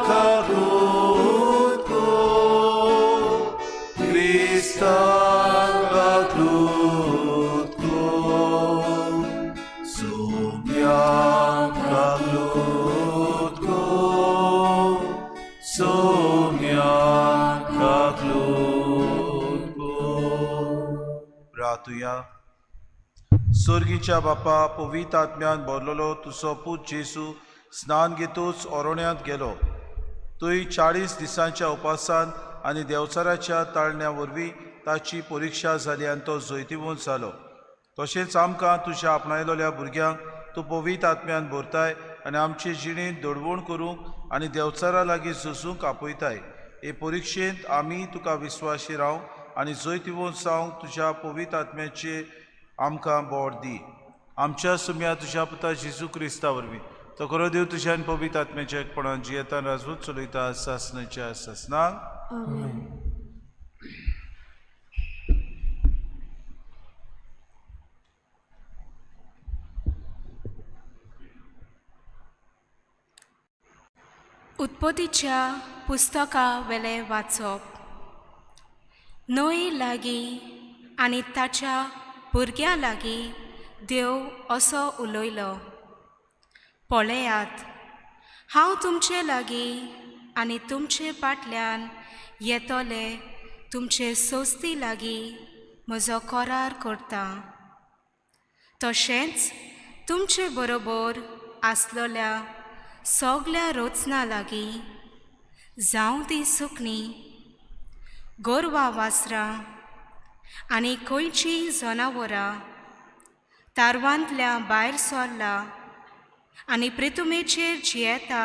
काकूत कर, क्रिस्ता काकूत कर, सोम्या काकूत कर, सोम्या काकूत कर. प्रार्थुया. स्वर्गीच्या बापा, पवित्र आत्म्यान भरलेलो तुजो पूत जेजू स्नान घेतूच ओरोण्यांत गेलो. थंय 40 दिसांच्या उपासान आनी देंवचाराच्या ताळण्या वरवीं ताची परिक्षा जाली आनी तो जैतिवंत जालो. तशेंच आमकां तुज्या आपणायलोल्या भुरग्यांक तूं पवित्र आत्म्यान भरताय आनी आमचे जिणेंत दडवण करूंक आनी देंवचारा लागीं झुजूंक आपयताय. हे परिक्षेंत आमी तुका विस्वाशी रावंक आनी जैतिवंत जावंक तुज्या पवित्र आत्म्याचे आमकां बोड दी. आमच्या सुम्या तुज्या पुता जेजू क्रिस्ता वरवीं तो खरो देव तुज्या आनी पवित्र आत्म्याच्या एकपणान जियेतान राजवट चलयता सासणाच्या सासणाक. आमेन. उत्पत्तीच्या पुस्तका वेलें वाचप. न्हंय लागीं आनी ताच्या भुरग्यां लागीं देव असो उलयलो, पळयात, हांव तुमचे लागीं आनी तुमचे फाटल्यान येतले तुमचे सोस्ती लागीं म्हजो करार करता. तशेंच तुमचे बरोबर आसलेल्या सगल्या रचना लागीं, जावं ती सुकणीं, गोरवां, वासरां आनी खंयचीय जनावरां तारवांतल्या भायर सरला आनी प्रितुमेचेर जियेता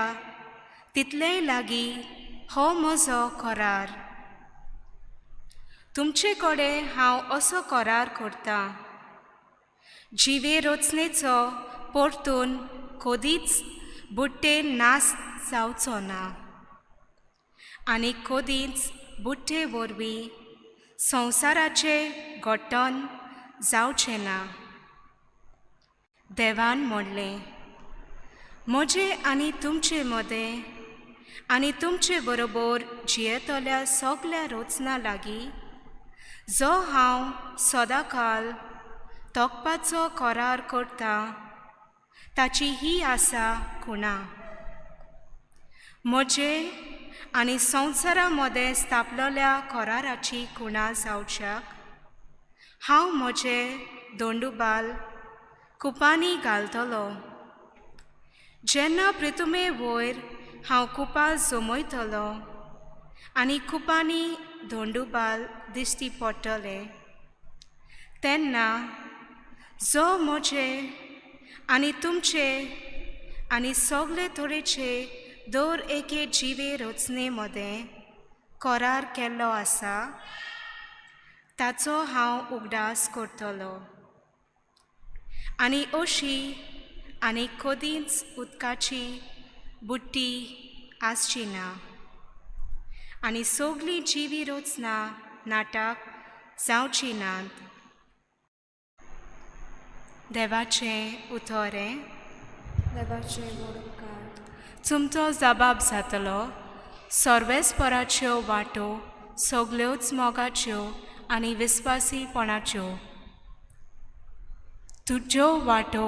तितलेय लागीं हो म्हजो करार. तुमचे कडेन हांव असो करार करतां, जिवे रचनेचो परतून कदीच बुट्टे नाश जावचो ना आनी कदीच बुट्टे वरवीं संवसाराचें घटन जावचें ना. देवान म्हणलें, म्हजें आनी तुमचे मदें आनी तुमचे बरोबर जियेतल्या सगल्या रचना लागीं जो हांव सदांकाल तोखपाचो करार करता ताची ही आसा खुणा. म्हजे आनी संवसारा मदें स्थापलेल्या कराराची खुणा जावच्याक हांव म्हजे दोंडुबाल कुपांनी घालतलो. जेन्ना प्रितुमे वयर हांव कुपां जमयतलो आनी कुपांनी दोंडुबाल दिश्टी पडटले तेन्ना जो म्हजे आनी तुमचे आनी सगळे तरेचे दर एके जिवे रचने मदें करार केल्लो आसा ताचो हांव उगडास करतलो. आनी अशी आनी कदींच उदकाची बुट्टी आसची ना आनी सगळीं जिवी रचना नाटक जावची नात. देवाचें उतर हें. देवाचें व्हड उपकार. तुमचो जबाब जातलो, सर्वेस्पराच्यो वाटो सगल्योच मोगाच्यो आनी विस्वासीपणाच्यो. तुज्यो वाटो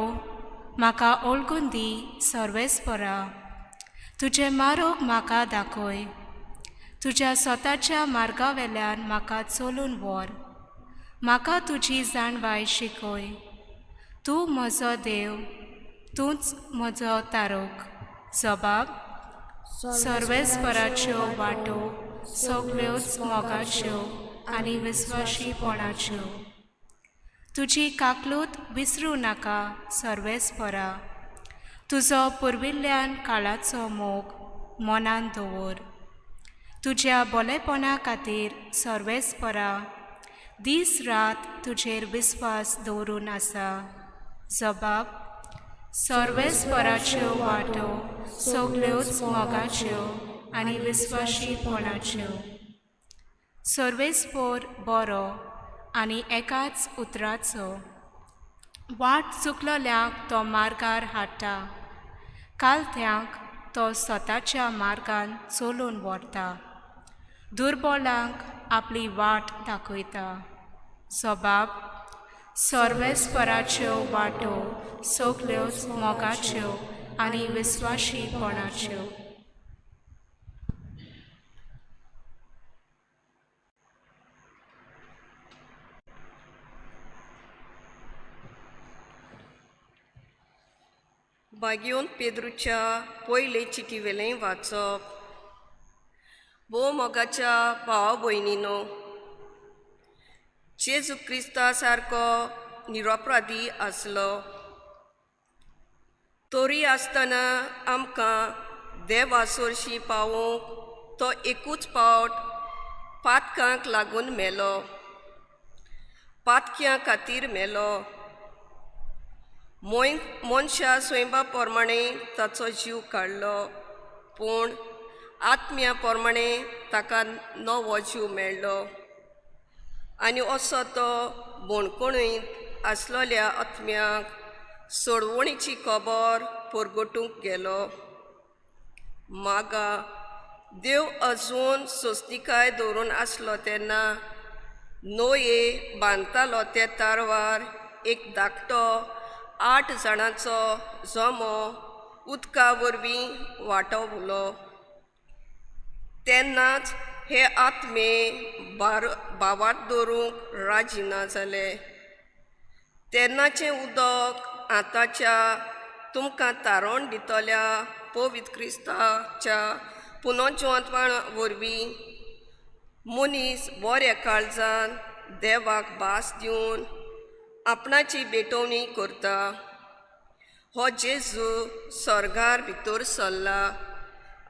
म्हाका ओळखून दी सर्वेस्परा, तुजें मार्ग म्हाका दाखय. तुज्या स्वताच्या मार्गा वेल्यान म्हाका चलून व्हर, म्हाका तुजी जाणवाय शिकय. तूं म्हजो देव, तूंच म्हजो तारक. जबाब, सर्वेस्पराच्यो वाटो सगल्योच मोगाच्यो आनी विस्वाशीपणाच्यो. तुजी काकलूत विसरूं नाका सर्वेस्परा, तुजो पुर्विल्ल्यान काळाचो मोग मनान दवर. तुज्या बोलेपणा खातीर सर्वेस्परा दीस रात तुजेर विस्वास दवरून आसा. जबाब, सर्वेस्पराच्यो वाटो सगल्योच मोगाच्यो आनी विस्वाशीपणाच्यो. सर्वेस्पोर बरो आनी एकाच उतराचो, वाट चुकलोल्यांक तो मार्गार हाडटा, कालत्यांक तो स्वताच्या मार्गान चलून व्हरता, दुर्बोलांक आपली वाट दाखयता. जबाब, सर्वेस्पराच्यो वाटो सगल्योच मोगाच्यो आनी विस्वाशीपणाच्यो. बागयोन पेद्रूच्या पयले चिटीवेलें वाचप. भोव मोगाच्या भावा भयणीनो, जेजू क्रिस्ता सारको निरपराधी आसलो तरी आसतना आमकां देवा सोरशी पावोवंक तो एकूच पावट पातकांक लागून मेलो, पातक्यां खातीर मेलो. मनशा स्वयंबा प्रमाणे ताचो जीव काडलो, पूण आत्म्या प्रमाणे ताका नवो जीव मेळ्ळो आनी असो तो बोणकोणींत आसलेल्या आत्म्याक सोडवणीची खबर परगटूंक गेलो. मागा देव अजून सोंसणीकाय दवरून आसलो तेन्ना नोये बांदतालो ते तारवार एक धाकटो 8 जाणांचो जमो उदका वरवीं वाटवलो. तेन्नाच हे आत्मे भावार्थ दवरूंक राजी ना जाले. तेन्नाचें उदक आतांच्या तुमकां तारण दितल्या पवित्र क्रिस्ताच्या पुनर्जिवंतपणा वरवीं मनीस बऱ्या काळजान देवाक भास दिवन आपणाची भेटवणी करता. हो जेजू स्वर्गार भितर सरला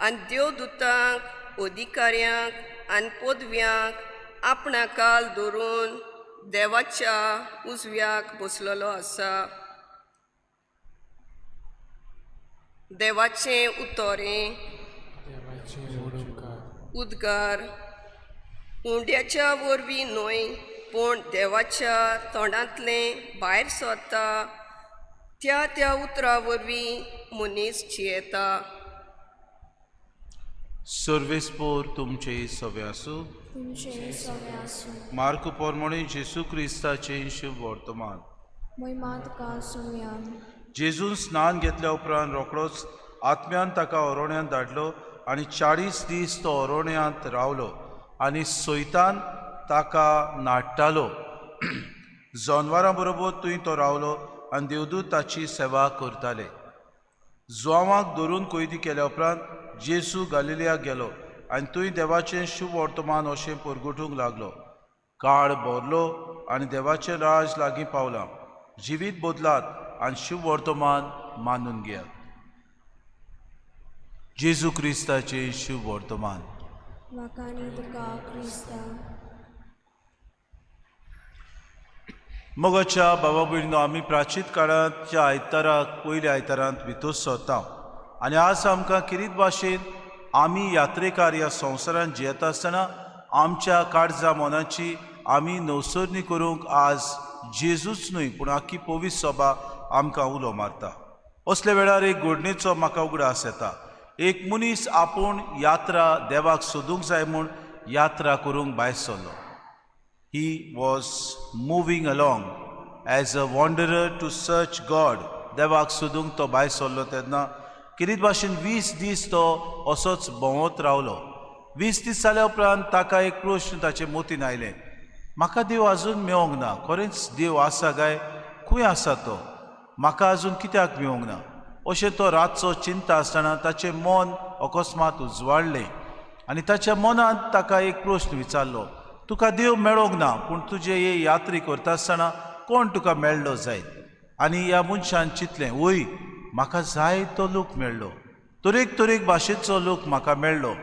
आनी देवदूतांक, अधिकाऱ्यांक आनी पदव्यांक आपणा काल धरून देवाच्या उजव्याक बसलेलो आसा. देवाचें उतरें. उद्गार उंड्याच्या वरवीं न्हय पूण देवाच्या तोंडांतलें भायर सरता त्या त्या उतरा वरवीं मनीस जियेता. सर्वेस्पोर तुमचे सवे आसूं. तुमचे सवे आसूं. मार्क पोरमोणे जेजू क्रिस्ताचें शुभ वर्तमान. महिमा तुका सोम्या. जेजून स्नान घेतल्या उपरांत रोखडोच आत्म्यान ताका ओरोण्यांत धाडलो आनी 40 दीस तो ओरोण्यांत रावलो आनी सैतान ताका नाडटालो. जनवरां बरोबर थंय तो रावलो आनी देवदूत ताची सेवा करताले. जुआंवाक धरून कैदी केल्या उपरांत जेजू गालिलियाक गेलो आनी थंय देवाचें शुभ वर्तमान अशें परगटूंक लागलो. काळ भरलो आनी देवाचें राज लागीं पावलां. जिवीत बदलात आनी शुभ वर्तमान मानून घेयात. जेजू क्रिस्ताचें शुभ वर्तमान. वाखाणी तुका क्रिस्ता. मोगाच्या बाबा भयणीनो, आमी प्राचीन काळाच्या आयताराक पयल्या आयतारांत भितर सरता आनी आज आमकां किरीत भाशेन आमी यात्रेकार ह्या संवसारांत जियेता आसतना आमच्या काळजा मनाची आमी नवसरणी करूंक आज जेजूच न्हय पूण आख्खी पवित्र सभा आमकां उलो मारता. असल्या वेळार एक घडणेचो म्हाका उगडास येता. एक मनीस आपूण यात्रा देवाक सोदूंक जाय म्हूण यात्रा करूंक भायर सरलो. He was moving along as a wanderer to search God. देवाक सोदूंक तो भायर सरलो तेन्ना किरीत भाशेन 20 दीस तो असोच भोंवत रावलो. 20 दीस जाल्या उपरांत ताका एक प्रश्न ताचे मोतीन आयलें, म्हाका देव आजून मेळोंक ना, खरेंच देव आसा काय, खंय आसा तो, म्हाका आजून कित्याक मेळोंक ना अशें तो रातचो चिंता आसतना ताचें मन अकस्मात उजवाडलें आनी ताच्या मनांत ताका एक प्रश्न विचारलो, तुका देव मेळोंक ना पूण तुजे हे यात्री करता आसतना कोण तुका मेळ्ळो जायत? आनी ह्या मनशान चिंतलें, वय म्हाका जाय तो लोक मेळ्ळो, तरेक तरेक भाशेचो लोक म्हाका मेळ्ळो,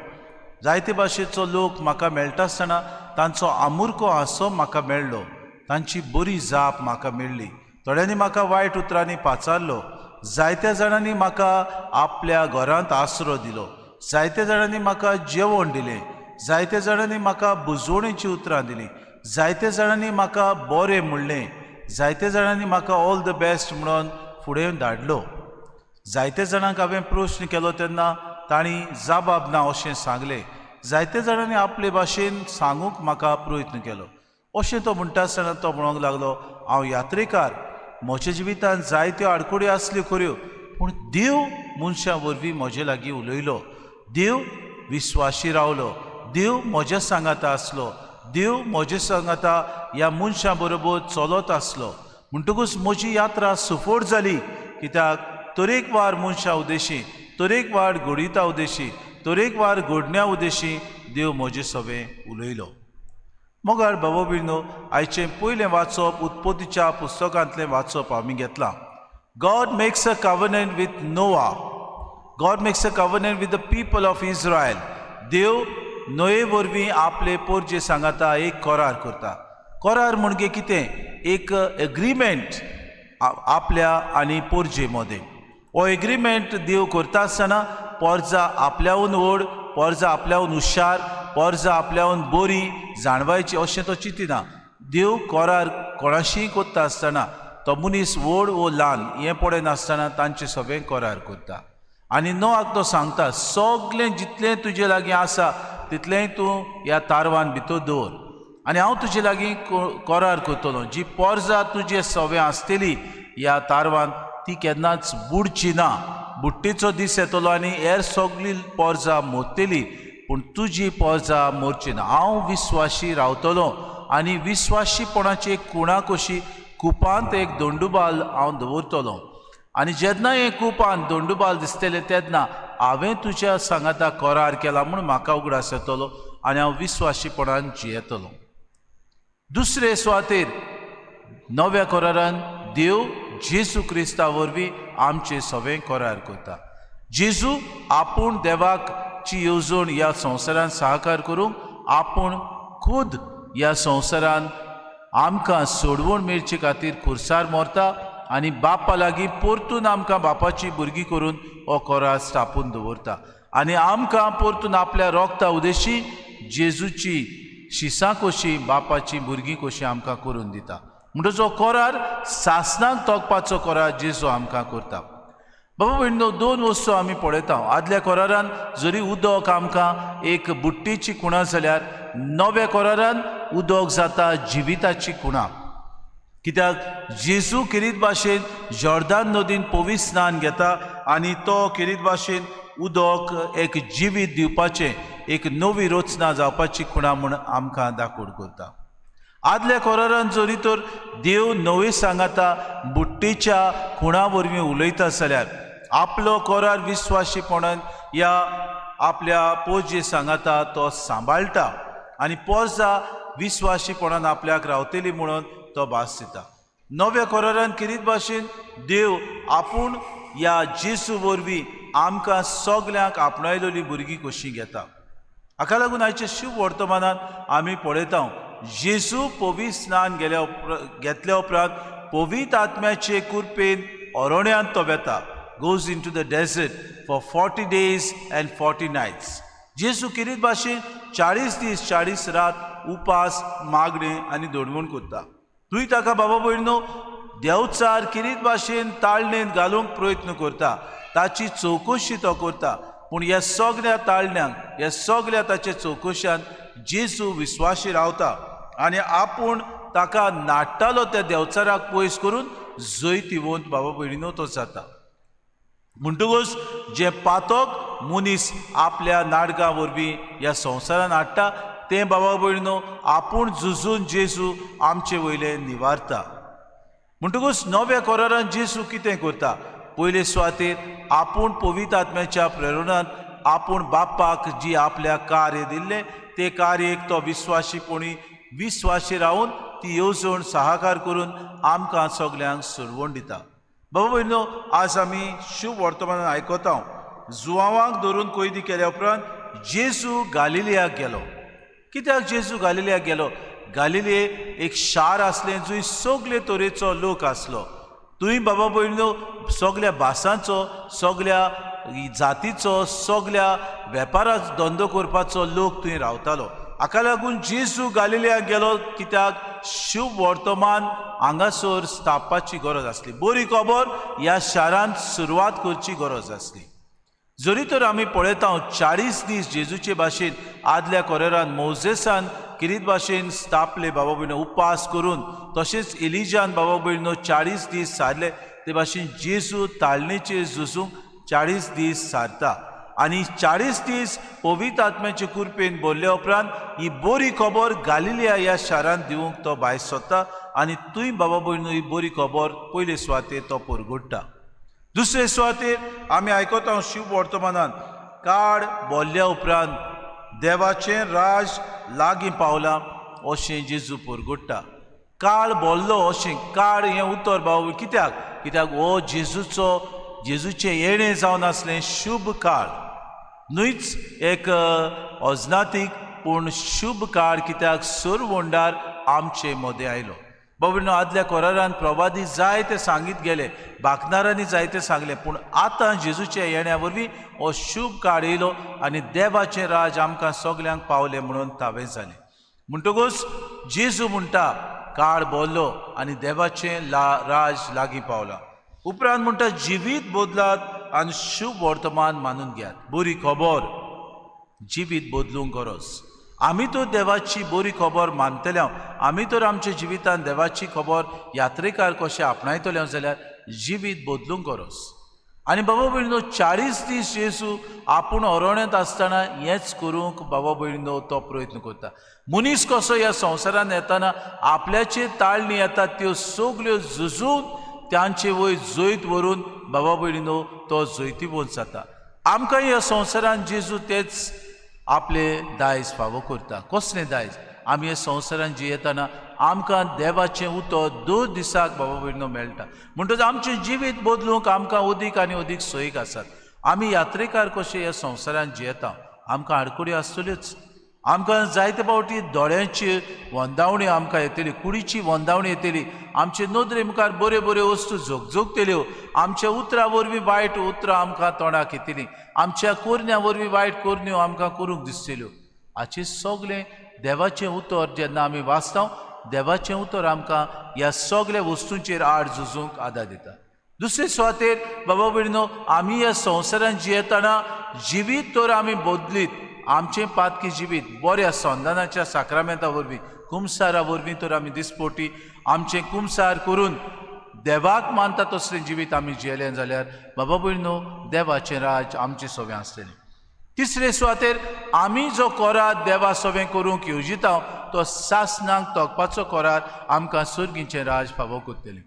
जायते भाशेचो लोक म्हाका मेळटा आसतना तांचो आमुरको हांसो म्हाका मेळ्ळो, तांची बरी जाप म्हाका मेळ्ळी, थोड्यांनी म्हाका वायट उतरांनी पाचारलो, जायत्या जाणांनी म्हाका आपल्या घरांत आसरो दिलो, जायत्या जाणांनी म्हाका जेवण दिलें, जायत्या जाणांनी म्हाका बुजवणेचीं उतरां दिलीं, जायत्या जाणांनी म्हाका बरें म्हणलें, जायत्या जाणांनी म्हाका ऑल the best म्हणून फुडें धाडलो. जायत्या जाणांक हांवें प्रश्न केलो तेन्ना तांणी जबाब ना अशें सांगलें, जायत्या जाणांनी आपले भाशेन सांगूंक म्हाका प्रयत्न केलो. अशें तो म्हणटा आसतना तो म्हणूंक लागलो, हांव यात्रेकार, म्हज्या जिवितांत जायत्यो आडखळी आसल्यो खऱ्यो पूण देव मनशां वरवीं म्हजे लागीं उलयलो, देव विस्वाशी रावलो, देव म्हज्या सांगाता आसलो, देव म्हज्या सांगाता ह्या मनशां बरोबर चलत आसलो. म्हणटकूच म्हजी यात्रा सुफळ जाली, कित्याक तरेकवार मनशां उद्देशी, तरेकवार घडयता उद्देशी, तरेकवार घडण्या उद्देशी देव म्हजे सवें उलयलो. मोगाळ बाबा भयणीनो, आयचें पयलें वाचप उत्पत्तीच्या पुस्तकांतलें वाचप आमी घेतलां. God makes a covenant with Noah. God makes a covenant with the people of Israel. देव नोये वरवीं आपले पोरजे सांगाता एक करार करता. करार म्हणजे कितें? एक एग्रीमेंट आपल्या आनी पोरजे मदें. हो एग्रीमेंट देव करता आसतना पोरजा आपल्याहून व्हड, पोरजा आपल्याहून हुशार, पोरजा आपल्याहून बरी जाणवायची अशें तो चिंतिना. देव करार कोणाशीय करता आसतना तो मनीस व्हड वो ल्हान हें पळयनासतना तांचे सगळें करार करता. आनी नोआक तो सांगता सगळें जितलें तुजे लागीं आसा तितलेंय तूं ह्या तारवान भितर दवर आनी हांव तुजे लागीं करार करतलो. जी पोरजा तुजे सवे आसतली ह्या तारवान ती केन्नाच बुडची ना. बुट्टीचो दीस येतलो आनी हेर सगळी पोरजा मोरतली पूण तुजी पोरजा मोरची ना. हांव विस्वाशी रावतलो आनी विस्वाशीपणाची कुणा कशी कुपांत एक दोंडुबाल हांव दवरतलो आनी जेन्ना हे कुपान दोंडुबाल दिसतले तेन्ना हांवें तुज्या सांगाता करार केला म्हूण म्हाका उगडास येतलो आनी हांव विस्वाशीपणान जियेतलो. दुसरे सुवातेर नव्या करारान देव जेजू क्रिस्ता वरवीं आमचे सगळें करार करता. जेजू आपूण देवाक ची येवजण ह्या संवसारान साकार करूंक आपूण खूद ह्या संवसारान आमकां सोडवण मेळचे खातीर खुर्सार मरता आनी बापा लागीं परतून आमकां बापाची भुरगीं करून हो करार स्थापून दवरता आनी आमकां परतून आपल्या रोगता उदेशी जेजूची शिसां कशी बापाची भुरगीं कशी आमकां करून दिता. म्हणटच हो करार सासणाक तोखपाचो करार जेजू आमकां करता. बाबा भयणीनो, दोन वस्तू आमी पळयता. आदल्या करारान जरी उदक आमकां एक बुट्टीची खुणा जाल्यार नव्या करारान उदक जाता जिविताची खुणा. कित्याक जेजू किरीत भाशेन जॉर्दान नदीन पवित्र स्नान घेता आनी तो किरीत भाशेन उदक एक जिवीत दिवपाचें एक नवी रचना जावपाची खुणा म्हूण आमकां दाखोवड करता. आदल्या करारान जरी तर देव नवे सांगाता बुट्टीच्या खुणा वरवीं उलयता जाल्यार आपलो करार विस्वाशीपणान ह्या आपल्या पोरजे सांगाता तो सांबाळटा आनी पोरजा विस्वाशीपणान आपल्याक रावतली म्हणून तो भास दिता. नव्या करारान किरीत भाशेन देव आपूण ह्या जेजू वरवीं आमकां सगल्यांक आपणायलेली भुरगीं कशीं घेता. हाका लागून आयच्या शुभ वर्तमानान आमी पळयता जेजू पवित्र स्नान घेतल्या उपरांत पवित्र आत्म्याचे कृपेन अरण्यांत तो वेता. Goes into the desert for 40 days and 40 nights. जेजू किरीत भाशेन 40 दीस 40 रात उपास मागणें आनी दोडवण करता. तुय ताका बाबा भयणीनो देवचार किरीत भाशेन ताळणेंत घालूंक प्रयत्न करता, ताची चवकशी तो करता पूण ह्या सगळ्या ताळण्यांक ह्या सगळ्या ताच्या चवकशान जेजू विस्वाशी रावता आनी आपूण ताका नाडटालो त्या देवचाराक पयस करून जैतिवंत बाबा भयणीनो तो जाता. म्हणटकूच जें पातक मनीस आपल्या नाडगां वरवीं ह्या संवसारान हाडटा तें बाबा भयणीनो आपूण झुजून जेजू आमचे वयलें निवारता. म्हणटकूच नव्या करारान जेजू कितें करता? पयले सुवातेर आपूण पवित्र आत्म्याच्या प्रेरणान आपूण बापाक जी आपल्या कार्य दिल्लें तें कार्य तो विस्वाशीपणी विस्वाशी रावन ती येवजण साहाकार करून आमकां सगल्यांक सोडवण दिता. बाबा भयणीनो, आज आमी शुभ वर्तमानान आयकता जुवांवांक धरून कैदी केल्या उपरांत जेजू गालिलियाक गेलो. कित्याक जेजू गालिलियाक गेलो? गालिले एक शार आसलें जंय सगळे तरेचो लोक आसलो. थंय बाबा भयणीनो सगळ्या भासांचो, सगळ्या जातीचो, सगळ्या वेपाराचो धंदो करपाचो लोक थंय रावतालो. हाका लागून जेजू गालिलियाक गेलो कित्याक शुभ वर्तमान हांगासर स्थापपाची गरज आसली. बरी खबर ह्या शारांत सुरवात करची गरज आसली. जरी तर आमी पळयता 40 दीस जेजूचे भाशेन आदल्या कोरेरान मोजेसान किरीत भाशेन स्थापले बाबा भयणो उपास करून, तशेंच एलिजान बाबा भयणो 40 दीस सारले, ते भाशेन जेजू ताळणेचेर झुजूंक 40 दीस सारता आनी 40 दीस पवित्र आत्म्याचे कृपेन भरल्या उपरांत ही बरी खबर गालिलिया ह्या शारांत दिवंक तो भायर सोदता आनी थंय बाबा भयणो ही बरी खबर पयले सुवातेर तो परगडटा. दुसरे सुवातेर आमी आयकता शिव वर्तमानान काड बोल्ल्या उपरांत देवाचें राज लागीं पावलां अशें जेजू परगडटा. काळ बोल्लो अशें काळ हें उतर बाबा कित्याक? कित्याक हो जेजूचो जेजूचें येणें जावन आसलें शुभ काळ न्हयच एक अजनातीक पूण शुभ काळ कित्याक सरवंडार आमचे मदें आयलो. बाबा आदल्या कोरारान प्रवादी जायते सांगीत गेले, बाकनारांनी जायते सांगले, पूण आतां जेजूच्या येण्या वरवीं हो शुभ काळ येयलो आनी देवाचें राज आमकां सगल्यांक पावलें म्हणून तावें जालें. म्हणटकूच जेजू म्हणटा काळ बोल्लो आनी देवाचें राज लागीं पावलां. उपरांत म्हणटा जिवीत बदलात आनी शुभ वर्तमान मानून घेयात. बरी खबर जिवीत बदलूंक गरज. आमी तर देवाची बरी खबर मानतले, आमी तर आमच्या जिवितान देवाची खबर यात्रेकार कशें आपणायतले जाल्यार जिवीत बदलूंक गरज. आनी बाबा भयणीनो 40 दीस जेजू आपूण अरण्यांत आसतना हेंच करूंक बाबा भयणीनो तो प्रयत्न करता. मनीस कसो ह्या संवसारान येतना आपल्याचेर ताळणी येतात त्यो सगल्यो झुजून तांचे वयर जैत व्हरून बाबा भयणीनो तो जैतिवंत जाता. आमकां ह्या संवसारान जेजू तेच आपले दायज फावो करता. कसलें दायज? आमी ह्या संवसारान जियेतना आमकां देवाचें उतर दर दिसाक बाबा भयणीनो मेळटा. म्हणटकच आमचें जिवीत बदलूंक आमकां अदीक आनी अदीक सोयीक आसात. आमी यात्रेकार कशे ह्या संवसारान जियेता, आमकां आडखळी आसतल्योच, आमकां जायते फावटी दोळ्यांची वंदावणी आमकां येतली, कुडीची वंदावणी येतली, आमचे नदरे मुखार बऱ्यो बऱ्यो वस्तू झगझगतल्यो, आमच्या उतरां वरवीं वायट उतरां आमकां तोंडाक येतलीं, आमच्या कोरण्या वरवीं वायट कोरण्यो आमकां करूंक दिसतल्यो. हाचें सगळें देवाचें उतर जेन्ना आमी वाचता, देवाचें उतर आमकां ह्या सगळ्या वस्तूंचेर आड झुजूंक आदार दिता. दुसरे सुवातेर बाबा भयणीनो आमी ह्या संवसारान जियेतना जिवीत तर आमी बदलीत, आमचें पातकी जिवीत बऱ्या संदानाच्या साक्रामेंता वरवीं, कुमसारा वरवीं तर आमी दिसपोटी आमचें कुमसार करून देवाक मानता तसलें जिवीत आमी जियेलें जाल्यार बाबा भयणीनो देवाचें राज आमचें सवें आसतलें. तिसरे सुवातेर आमी जो कोरार देवा सवें करूंक येवजिता तो सासनाक तोखपाचो कोरार आमकां सर्गीचें राज फावो करतलें.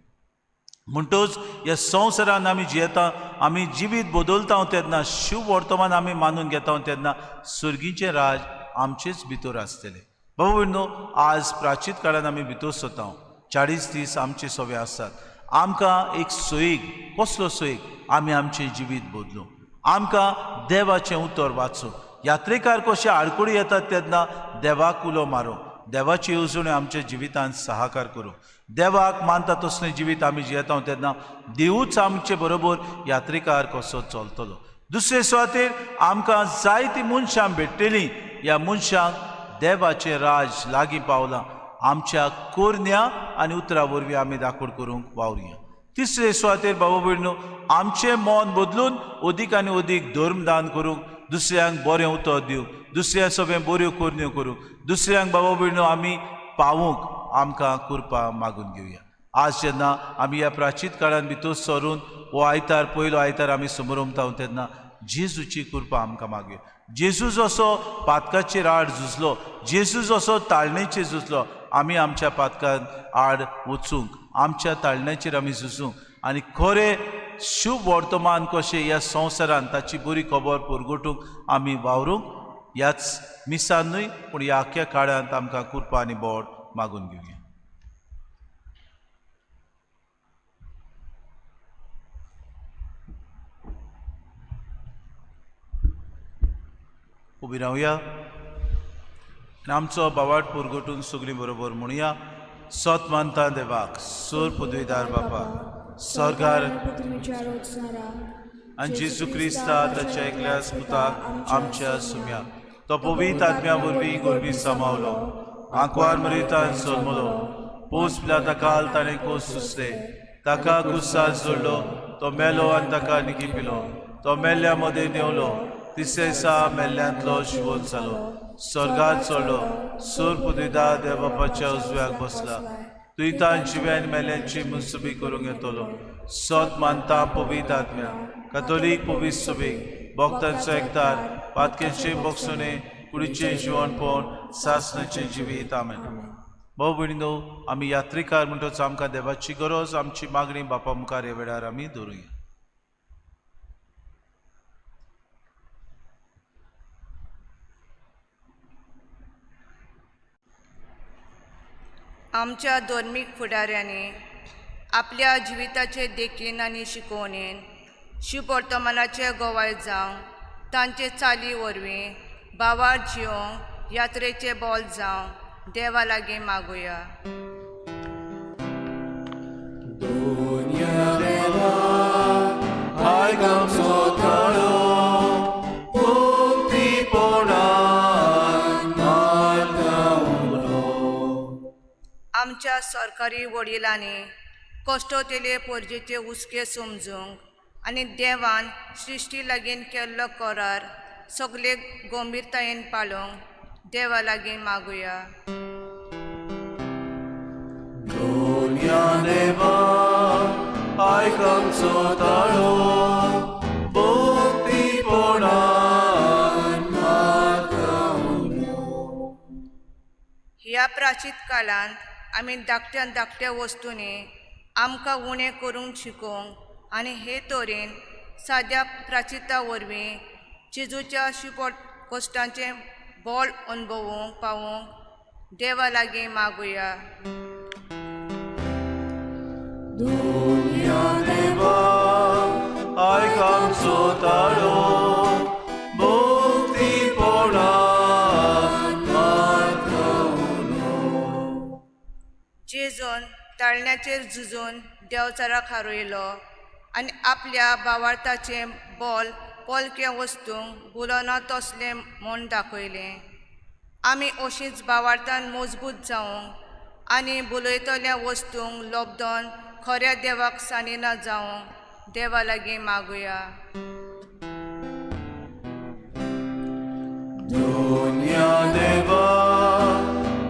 म्हणटच ह्या संवसारान आमी जियेता, आमी जिवीत बदलता तेन्ना शुभ वर्तमान आमी मानून घेता तेन्ना सर्गीचें राज आमचेच भितर आसतलें. बाबा भयणीनो आज प्राचीत काळान आमी भितर सरता, 40 दीस आमचे सवे आसात. आमकां एक सोयीक, कसलो सोयीक? आमी आमचें जिवीत बदलूं, आमकां देवाचें उतर वाचूं. यात्रेकार कशे आडखळी येतात तेन्ना देवाक उलो मारूं, देवाची येवजण्यो आमच्या जिवितांत सहाकार करूं. देवाक मानता तसलें जिवीत आमी जियेता तेन्ना देवूच आमचे बरोबर यात्रेकार कसो चलतलो. दुसरे सुवातेर आमकां जायतीं मनशां भेट्टलीं, ह्या मनशांक देवाचें राज लागीं पावलां आमच्या कोरण्या आनी उतरां वरवीं आमी दाखोड करूंक वावरुया. तिसरे सुवातेर बाबा भयणीनो आमचें मन बदलून अदीक आनी अदीक धर्मदान करूंक, दुसऱ्यांक बरें उतर दिवंक, दुसऱ्या सगळें बऱ्यो करण्यो करूंक, दुसऱ्यांक बाबा भयणीनो आमी पावूंक आमकां कृपा मागून घेवया. आज जेन्ना आमी ह्या प्राचीत काळान भितर सरून हो आयतार पयलो आयतार आमी समरमता तेन्ना जेजूची कृपा आमकां मागया. जेजू जसो पातकाचेर आड झुजलो, जेजू जसो ताळणेचेर झुजलो, आमी आमच्या पातकान आड वचूंक, आमच्या ताळण्याचेर आमी झुजूंक आनी खरें शुभ वर्तमान कशें ह्या संवसारान ताची बरी खबर पुरगोटूंक आमी वावरूंक ह्याच मिसान न्हय पूण ह्या आख्या काळांत आमकां कृपा आनी बोड मागून घेवया. उबी रावया आनी आमचो बावाट पुरगोटून सगळीं बरोबर म्हणया. सत मानता देवाक, सोर पदवीदार बापा, सरकार आनी जेजू क्रिस्ता ताच्या एकल्याच पुताक आमच्या सुम्या, तो पवित्र आत्म्या वरवीं गोरवी सामावलो, आंकवार मरितान जल्मलो, पोस पिला काल ताणें कोस सुसले, ताका कुसार जोडलो, तो मेलो आनी ताका निकी पिलो, तो मेल्ल्या मदें देंवलो, तिसरे दिसा मेल्ल्यांतलो शिवोन जालो, स्वर्गात चडलो, सोर पदवीदार देव बापाच्या उजव्याक बसला, तुयतान जिव्यान मेल्यांची मुसुबी करूंक येतलो. सत मानता पवित्र आत्म्या, कथोलीक पवित्र सभेक, भक्तांचो एकतार, पातकेचे बोगसुणे, कुडीचें जिवनपण, सासणाचें जिवीत. आमेन. भाव भयणीनो आमी यात्रेकार म्हणटच आमकां देवाची गरज, आमची मागणी बापा मुखार ह्या वेळार आमी दवरुया. आमच्या धर्मीक फुडाऱ्यांनी आपल्या जिविताचे देखीन आनी शिकोवणेन शुभवर्तमानाचे गोवाय जावं, तांचे चाली वरवीं भावार जिवंक यात्रेचे बोल जावं देवा लागीं मागुया. आमच्या सरकारी वडिलांनी कश्टोतेले पोरजेचे हुस्के समजूंक आनी देवान सृश्टी लागीं केल्लो करार सगळे गंभीरतायेन पाळूंक देवा लागीं मागुया. दुनिया देवा आयक आमचो ताळो भक्तीपणान मागता उलो. ह्या प्राचीत काळांत आमी धाकट्या धाकट्या वस्तूंनी आमकां उणें करूंक शिकोवंक आनी हे तरेन साद्या प्राचिता वरवीं जेजूच्या शिपोट कश्टांचें बळ अणभवूंक पावूंक देवा लागीं मागुया. दुनिया देवा आयक आमचो ताळो भक्तीपणान मागता उलो. जेजून ताळण्याचेर झुजून देंवचाराक हारयलो आनी आपल्या भावार्थाचें बळ पोलक्या वस्तूंक भुलना तसलें म्हूण दाखयलें. आमी अशींच भावार्थान मजबूत जावंक आनी भुलयतल्या वस्तूंक लब्दोन खऱ्या देवाक सानिना जावंक देवा लागीं मागुया. दुनिया देवा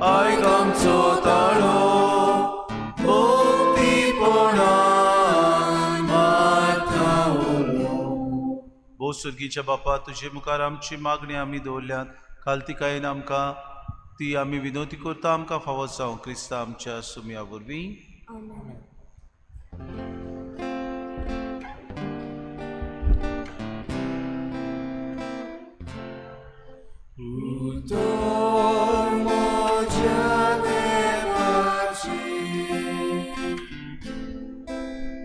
आयक आमचो ताळो भक्तीपणान मागता उलो. भोव सुर्गीच्या बापा, तुजे मुखार आमची मागणी आमी दवरल्यात, खालतीकायेन आमकां ती आमी विनवती करता, आमकां फावो जावं क्रिस्ता आमच्या सुमया वरवीं. आमेन. उतर म्हज्या देवाची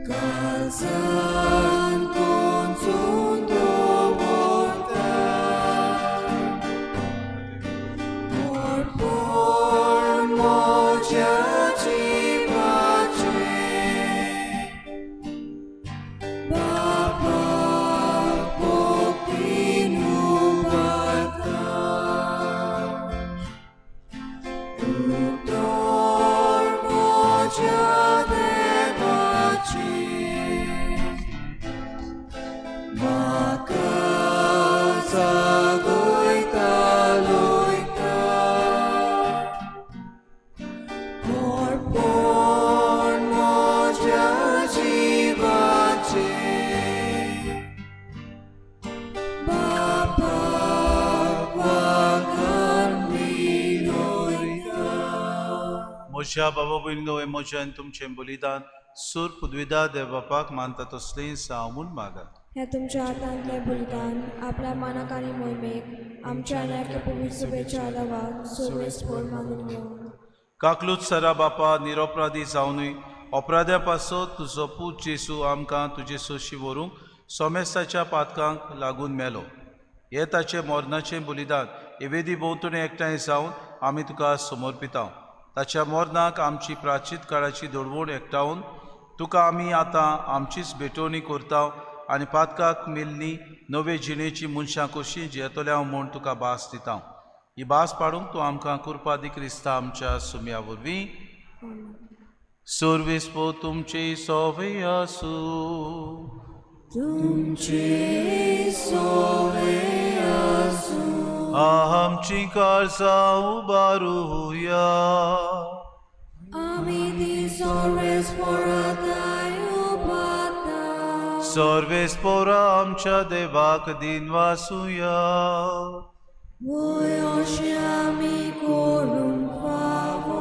काळजान कोंचून दवरता, मोडपण म्हज्या जिवाचें बापा भक्तीन उबारता. उतर म्हज्या देवाची म्हाका जागयता लोयता, मोडपण म्हज्या जिवाचें बापा वागान विनयता. म्हज्या बाबा भयणीनो, हें म्हजें आनी तुमचें बलिदान सूर पुदविदा देव बापाक मानता तसलें जावं म्हूण मागात. हें तुमच्या हातांतलें बलिदान आपल्या मानाक आनी मोहिमेक आमच्या आनी आपल्या पवित्र सभेच्या आदावाक सर्वेस्पोर मानून घेवं. काकलूत सरा बापा, निरोपराधी जावनूय अपराध्या पासत तुजो पूत जेजू आमकां तुजे सोशी व्हरूंक सोमेस्ताच्या पातकांक लागून मेलो. हे ताचें मरणाचें बलिदान एवेदी भोंवतणी एकठांय जावन आमी तुका समर्पिता. ताच्या मरणाक आमची प्राचीत काळाची दडवण एकठावन तुका आमी आतां आमचीच भेटवणी करता आनी पातकाक मेल्ली नवे जिणेची मनशां कशीं जियेतल्या म्हूण तुका भास दिता. ही भास पाडूंक तूं आमकां कुरपा दी क्रिस्ता आमच्या सुम्या वरवीं. सर्वेस्पो तुमचे सोवे आसूं. तुमचे सोवे आसूं. आमची काळजां उबारुया. आमी ती सर्वेस्पोराताय उबारता. सर्वेस्पोरा आमच्या देवाक दिन वासुया. वय अशें आमी करूंक फावो.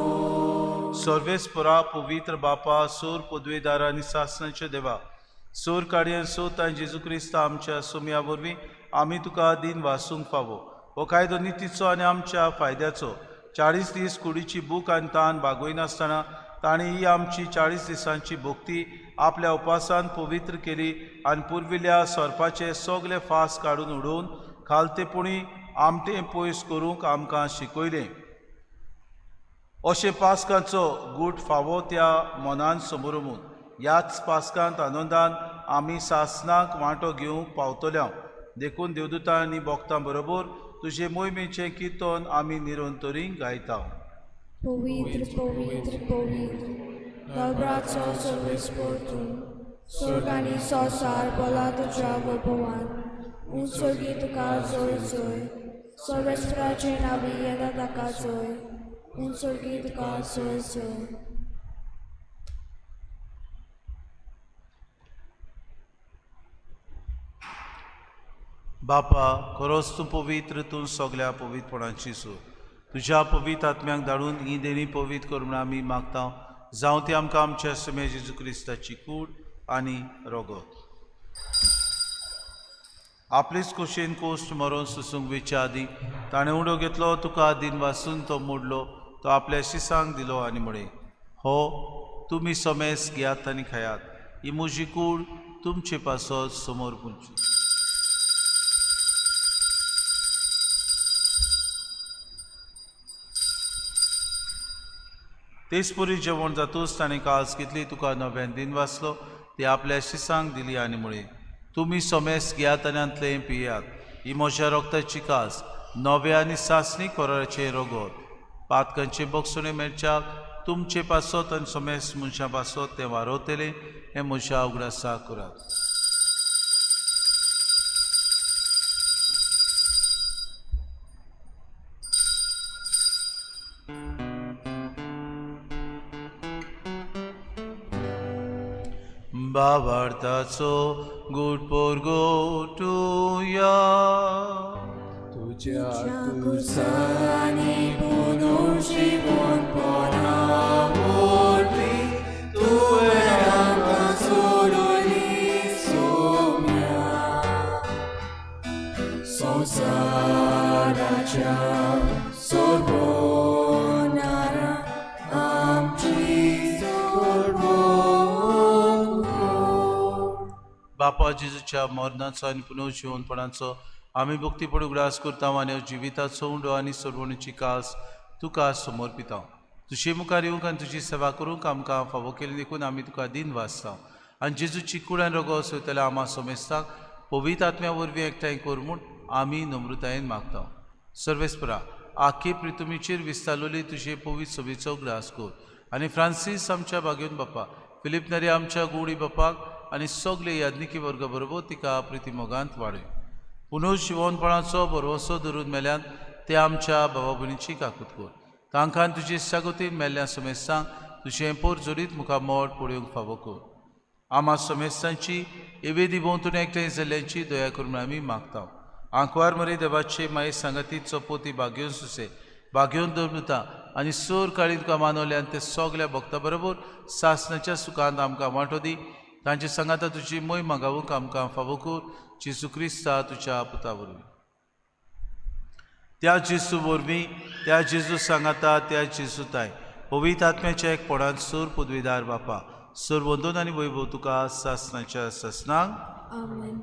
सर्वेस्पोरा पवित्र बापा, सूर पदवेदार आनी सासणाच्या देवा, सूर काडयेन सोत आनी जेजू क्रिस्त आमच्या सुमया वरवीं आमी तुका दिन वासूंक फावो. हो कायदो नितीचो आनी आमच्या फायद्याचो. 40 दीस कुडीची भूक आनी तान भागयनासतना तांणी ही आमची 40 दिसांची भक्ती आपल्या उपासान पवित्र केली आनी पुर्विल्ल्या सोरपाचे सगळे फास काडून उडोवन खालतेपणी आमटें पयस करूंक आमकां शिकयलें. अशें पास्कांचो गूट फावो त्या मनान समोरमून ह्याच पास्कांत आनंदान आमी सासनाक वांटो घेवंक पावतल्या. देखून देवदूतां आनी भक्तां बरोबर तुजे मोहिमेचें किर्तन आमी निरंतरी गायता. पवित्र पवित्र पवित्र दलब्राचो सर्वेस्पोर तूं, स्वर्ग आनी संवसार बोला तुज्या वैभवान, उंचगी तुका जोय जोय. सर्वेस्पराचे नांवी येता ताका जोय, उंचगी तुका जोय जोय. बापा, खरोच तूं पवित्र, तूं सगल्या पवित्रपणाची सू. तुज्या पवित्र आत्म्याक धाडून ही देणी पवित्र कर म्हूण आमी मागता. जावं ती आमकां आमच्या समे जेजू क्रिस्ताची कूड आनी रोगत. आपलेच खोशयेन कोश्ट मरोन सुसूंक वेच्या आदीं ताणें उडो घेतलो, तुका दिन वासून तो मोडलो, तो आपल्या शिसांक दिलो आनी म्हळें, हो तुमी समेस घेयात आनी खायात, ही म्हजी कूड तुमचे पासत समोर पुंची. तेच पुरी जेवण जातूच ताणें कास घेतली, तुका नव्यान दिन वाचलो, ती आपल्या शिसांक दिली आनी म्हळें, तुमी समेस घेयात आनी हांतलें पियात, ही म्हज्या रोगताची कास, नव्या आनी सासणी कोराचें रोगत, पातकांचें बक्षणें मेळच्याक तुमचे पासत आनी समेस मनशां पासत तें वारवतलें, हें म्हज्या उगडासा करात. बाबार्थाचो गुड पोरगोटुया. तुज्या कुसांनी पुनर्जीवनपणा वरवीं तुवें आमकां सोडयली सोम्या. संवसाराच्या सोडवणारा आमची सोडवण. बापा जेजूच्या मरणाचो आनी पुनर्जिवनपणाचो आमी भक्तीपण उगडास करता आनी जिविताचो उंडो आनी सोडवणीची कास तुका समर्पिता. तुजे मुखार येवंक आनी तुजी सेवा करूंक आमकां फावो केली देखून आमी तुका दिन वाचता. आनी जेजूची कूड आनी रोगो सोयतल्या आमा समेस्ताक पवित्र आत्म्या वरवीं एकठांय कर म्हूण आमी नम्रतायेन मागता. सर्वेस्परा, आखे प्रितुमीचेर विस्तारलोली तुजे पवित्र सभेचो उगडास कर आनी फ्रांसीस आमच्या बागेवन बापा, फिलीप नरी आमच्या गुडी बापाक आनी सगळे याज्ञिकी वर्गा बरोबर तिका प्रितीमोगांत वाडय. पुनर्जिवनपणाचो भरवंसो धरून मेल्यान ते आमच्या भावा भयणीची काकूत कर. तांकां तुजे सागोतीन मेल्ल्या समेस्तांक तुजें पोर जोडीत मुखामळ पळोवंक फावो कर. आमा समेस्तांची एवेदी भोंवतणी एकठांय जाल्ल्यांची दया करून आमी मागता. आंकवार मरे देवाचे माये सांगाती चपोती बागेवन सुसे बागेवन दवरता आनी सोर काळीन तुका मानवल्यान ते सगल्या भक्ता बरोबर सासणाच्या सुखांत आमकां वांटो दी. तांचे सांगाता तुजी मोय मागावूंक आमकां फावो कर, जेजू क्रिस्ता तुज्या पुता वरवीं. त्या जेजू वरवीं, त्या जेजू सांगाता, त्या जेजू ताय पवित्र आत्म्याच्या एकपणान सूर पदवीदार बापा, सूर वंदन आनी वैभव तुका सासणाच्या सासणाक. आमेन.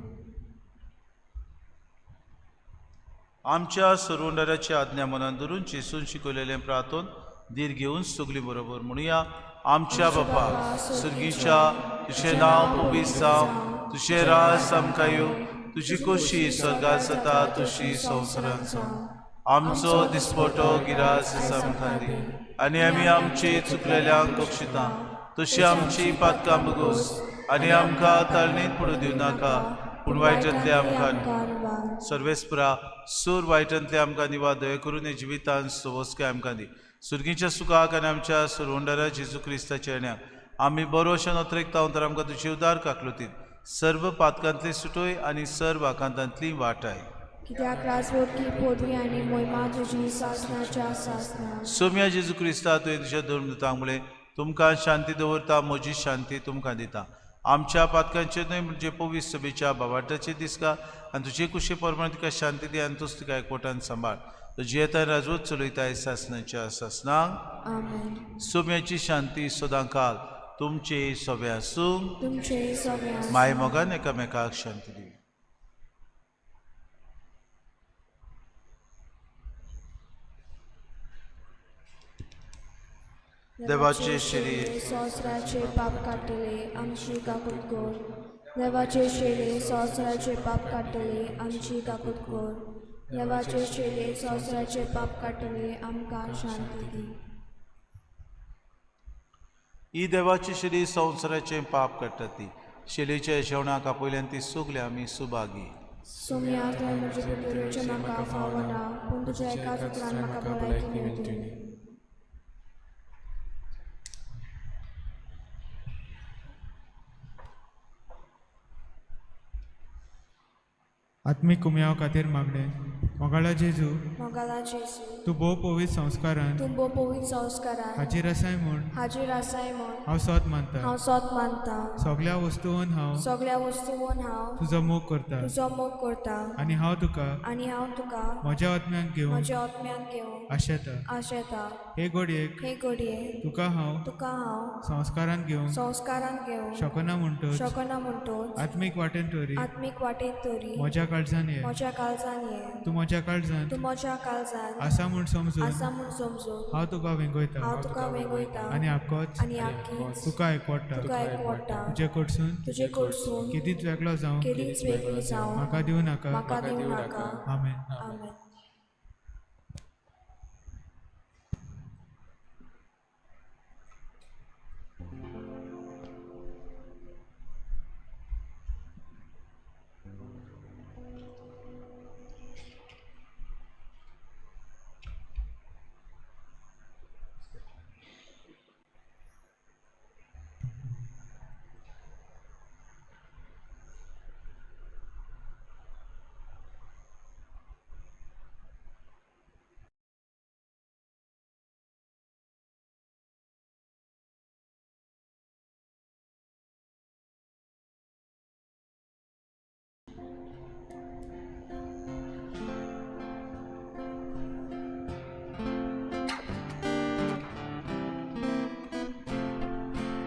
आमच्या सरवंडाराची आज्ञा मनान धरून जेजून शिकयलेलें प्रार्थन धीर घेवन सगळीं बरोबर म्हणुया. आमच्या बापा सुर्गीच्या, तुजें नांव पवित्र जावं, तुजें राज आमकां येवं, तुजी खोशी स्वर्गात जाता तशी संवसारांत जावं. आमचो दिसपटो गिरास आमकां दी आनी आमी आमची चुकलेल्यांक बक्षिता तशी आमची पातकां बगोस आनी आमकां ताळणीत पडूं दिवं नाका, पूण वायटांतले आमकां. सर्वेस्परा, सूर वायटांतले आमकां निवा, दया करून जिवितान सवस्काय आमकां दी. सुर्गीच्या सुखाक आनी आमच्या सरवंडारा जेजू क्रिस्ताच्या येण्याक आमी बरो अशें नोत्रेकता तर आमकां तुजी उदार काकलुतीन सर्व पातकांतली सुटोय आनी सर्व आकांतांतली वाटाय. कित्याक राजवटकी पदवी आनी मोहिमा तुजी सासणाच्या सासणाक. सोम्या जेजू क्रिस्ता, तुवें तुज्या धर्मदूतांक म्हळें, तुमकां शांती दवरता, म्हजी शांती तुमकां दिता. आमच्या पातकांचेर न्हय म्हणजे पवित्र सभेच्या बावाटाचेर दिसका आनी तुजे कुशे प्रमाण तुका शांती दी आनी तूच तुका एकवटान सांबाळ. जियेता राजवट चलयताय सासणाच्या सासणाक. आमेन. सोम्याची शांती सदांकाल तुमचे सगळे आसूं. तुमचे सगळे आसूं. माय मोगान एकामेकाक शांती दी. देवाचे शरीर संवसाराचे पाप काडटले, आमची काकूत कर. देवाचे शरीर संवसाराचे पाप काडटले, आमची काकूत कर. देवाचे शरीर संवसाराचे पाप काडटले, आमकां शांती दी. ही देवाचे शरीर संवसाराचे पाप काडटा ती शेलेच्या जेवणाक आपयल्यान ती सगळी आमी सुभागी. सोम्या, तुवें म्हजे भितर येवचें म्हाका फावना, पूण तुज्या एकाच उतरान म्हाका भलायकी मेळटली. आत्मीक कुमयाव खातीर मागणें. मोगाळा जेजू, मोगाला जेजू, तूं भोव पवित्र संस्कारान तूं भोव पवित्र संस्कारान हाजीर आसाय म्हूण हाजीर आसाय म्हूण हांव सोद मानता. हांव सोद मानता. सगल्या वस्तून हांव सगल्या वस्तून हांव तुजो मोग करता तुजो मोग करता आनी हांव तुका म्हज्या आत्म्याक घेवन म्हज्या आत्म्याक घेवन आशेता. आशेता. हे घडयेक हे घडये तुका हांव संस्कारान घेवन शकना शकना म्हणटोच म्हणटोच आत्मीक वाटेन तरी आत्मीक वाटेन तरी म्हज्या काळजान ये. म्हज्या काळजान ये. तूं म्हज्या काळजान तूं म्हज्या काळजान आसा म्हूण समजून आसा म्हूण समजून हांव तुका वेंगयता हांव तुका वेंगयता आनी आक्कोच आनी आक्कीच तुका एकवडटा. तुका एकवडटा. तुजे कडसून तुजे कडसून केदीच वेगळो जावं केदीच वेगळो जावं म्हाका दिवं नाका. म्हाका दिवं नाका. आमेन. आमेन.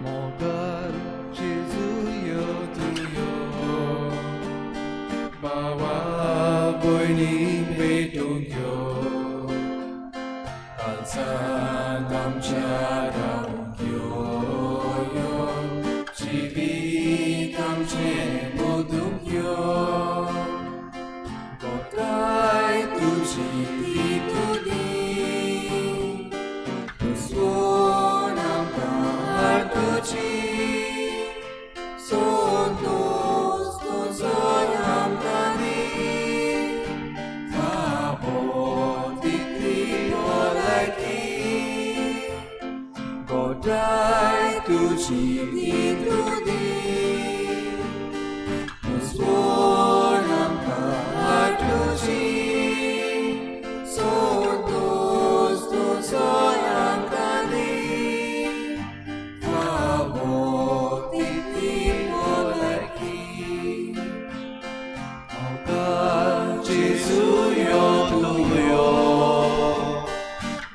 मोगाल जेजू यो तूं यो, भावा भयणी भेटूंक यो, कालसांत आमच्या रावूंक यो, यो जिवीत आमचें बदलूंक यो, गोठाय तुजी ती तूं दी, पुसवण आमकां हाडटची, संतोस तुजो आमकां दी, फावो तितली भलायकी, गोठाय तुजी ती तूं दी, पुसवण आमकां हाडटची, संतोस तुजो आमकां दी, फावो तितली भलायकी. मोगाल जेजू यो तूं यो,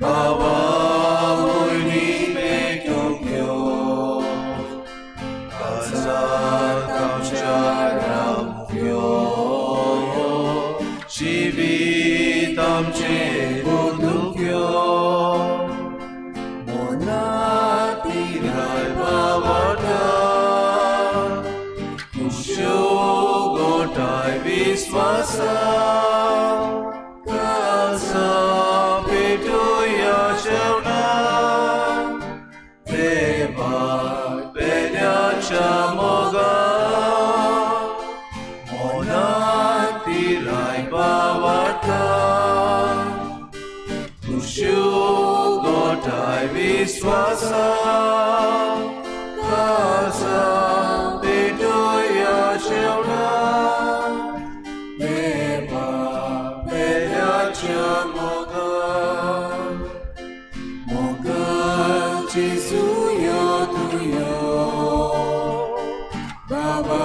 भावा भयणी भेटूंक यो, काळजांत आमच्या रावूंक यो, यो जिवीत आमचें बदलूंक यो, मनांत तिराय भावार्था, खुश्यो गोठाय विस्वासा, काळजां पेटुया जेवणाक, देवा पेल्याच्या मोगान, मनांत तिराय भावार्था, खुश्यो गोठाय विस्वासा, काळजां पेटुया जेवणाक, देवा पेल्याच्या मोगान. मोगाल जेजू यो तूं यो, बाबा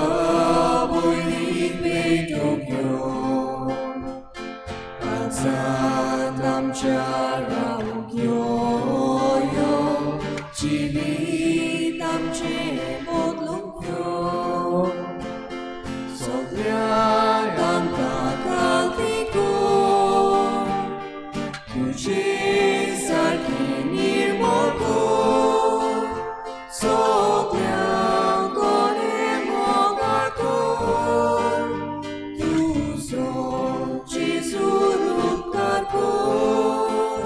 भयणी भेटूंक यो, काळजांत आमच्या रावूंक यो, यो जिवीत आमचें बदलूंक यो, सगळ्यांक आमकां कालती कर, तुजे सारकी निर्मळ कर, सगळ्यांक कोणें मोगाळ कर, तुजो जेजू उपकार कर,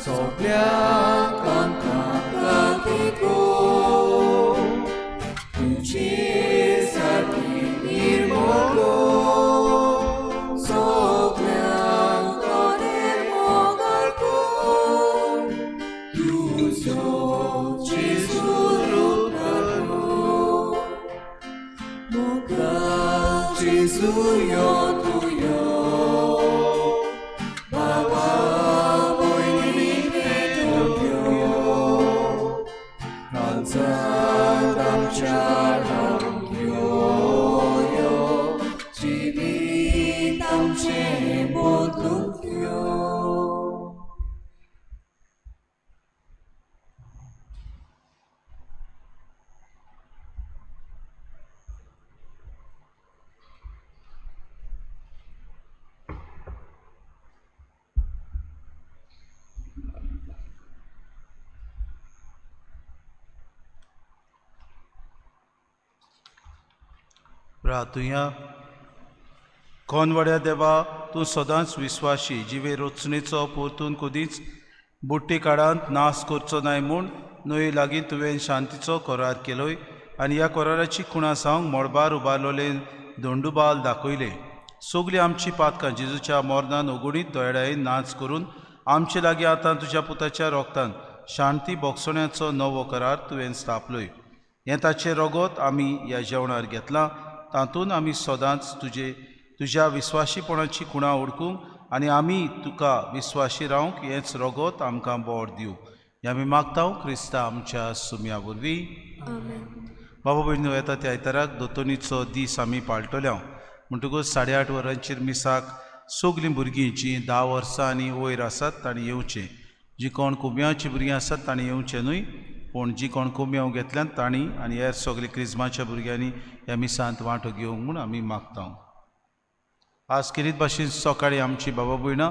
सगळ्यांक आमकां कालती कर, तुजे जेजू यो तूं यो बाबा भयणी पेटोवंक यो काळजांत आमच्या रावंक यो यो जिवीत आमचें बदलूंक यो. प्रार्थुया. कोनवड्या देवा, तूं सदांच विस्वाशी जिवे रचणेचो परतून कदींच बुट्टी काळांत नाश करचो नाय म्हूण न्हंये लागीं तुवें शांतीचो करार केलोय आनी ह्या कराराची खुणा जावंक मळबार उबारलेले दोंडुबाल दाखयले. सगळीं आमची पातकां जेजूच्या मोरनान ओगुणीत दोळ्यान नाच करून आमचे लागीं आतां तुज्या पुताच्या रोगतान शांती बोगसण्याचो नवो करार तुवें स्थापलोय. हें ताचें रोगोत आमी ह्या जेवणार घेतलां, तातूंत आमी सदांच तुज्या विस्वाशीपणाची खुणा ओळखूंक आनी आमी तुका विस्वाशी रावंक हेंच रोगोत आमकां बोर दिवं. हें आमी मागता क्रिस्ता आमच्या सुम्या वरवीं. बाबा भयणीनो, येता त्या आयताराक दोतोनीचो दीस आमी पाळटले. म्हणटकूच 8:30 वरांचेर मिसाक सगलीं भुरगीं जीं 10 वर्सां आनी वयर आसात तांणी येवचें. जीं कोण कोम्यांवचीं भुरगीं आसात तांणी येवचें न्हय, पूण जीं कोण कोम्यांव घेतल्यात तांणी आनी हेर सगळीं क्रिज्माच्या भुरग्यांनी ह्या मिसांत वांटो घेवंक म्हूण आमी मागता. आज केरीत भाशेन सकाळीं आमची बाबा भयणां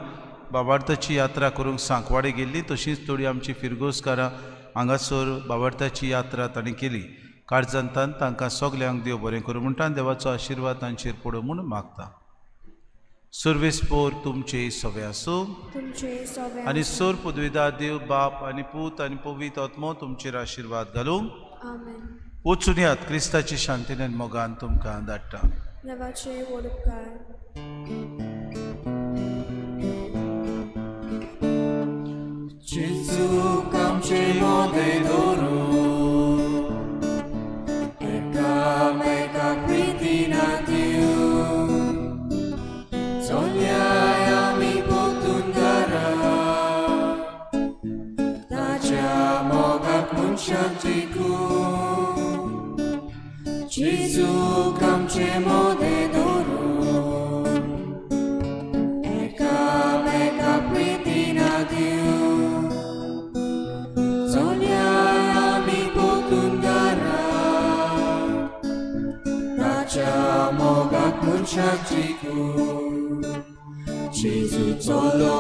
बाबार्थाची यात्रा करूंक सांकवाडे गेल्ली, तशींच थोडी आमची फिरगोजकारां हांगासर बाबार्थाची यात्रा तांणी केली. काळजांतान तांकां सगल्यांक देव बरें करूं म्हणटा, देवाचो आशिर्वाद तांचेर पडूं म्हूण मागता. सर्वेस्पोर तुमचे सवे आसूं आनी सोर पदवीदार देव बाप आनी पूत आनी पवित्र आत्मो तुमचेर आशिर्वाद घालूं. वचून यात, क्रिस्ताची शांतीन आनी मोगान तुमकां धाडटा. देवाचे व्हड उपकार. जेजूक आमचे मोदें दवरून एकामेकाक प्रितीन दिवं चलयाय आमी परतून घरा ताच्या मोगाक मनशाक जिखूं जेजूक आमचे मोदें दवरून एकामेकाक प्रितीन दिवं चलयाय आमी परतून घरा ताच्या मोगाक मनशाक जिखूं. जेजू चलो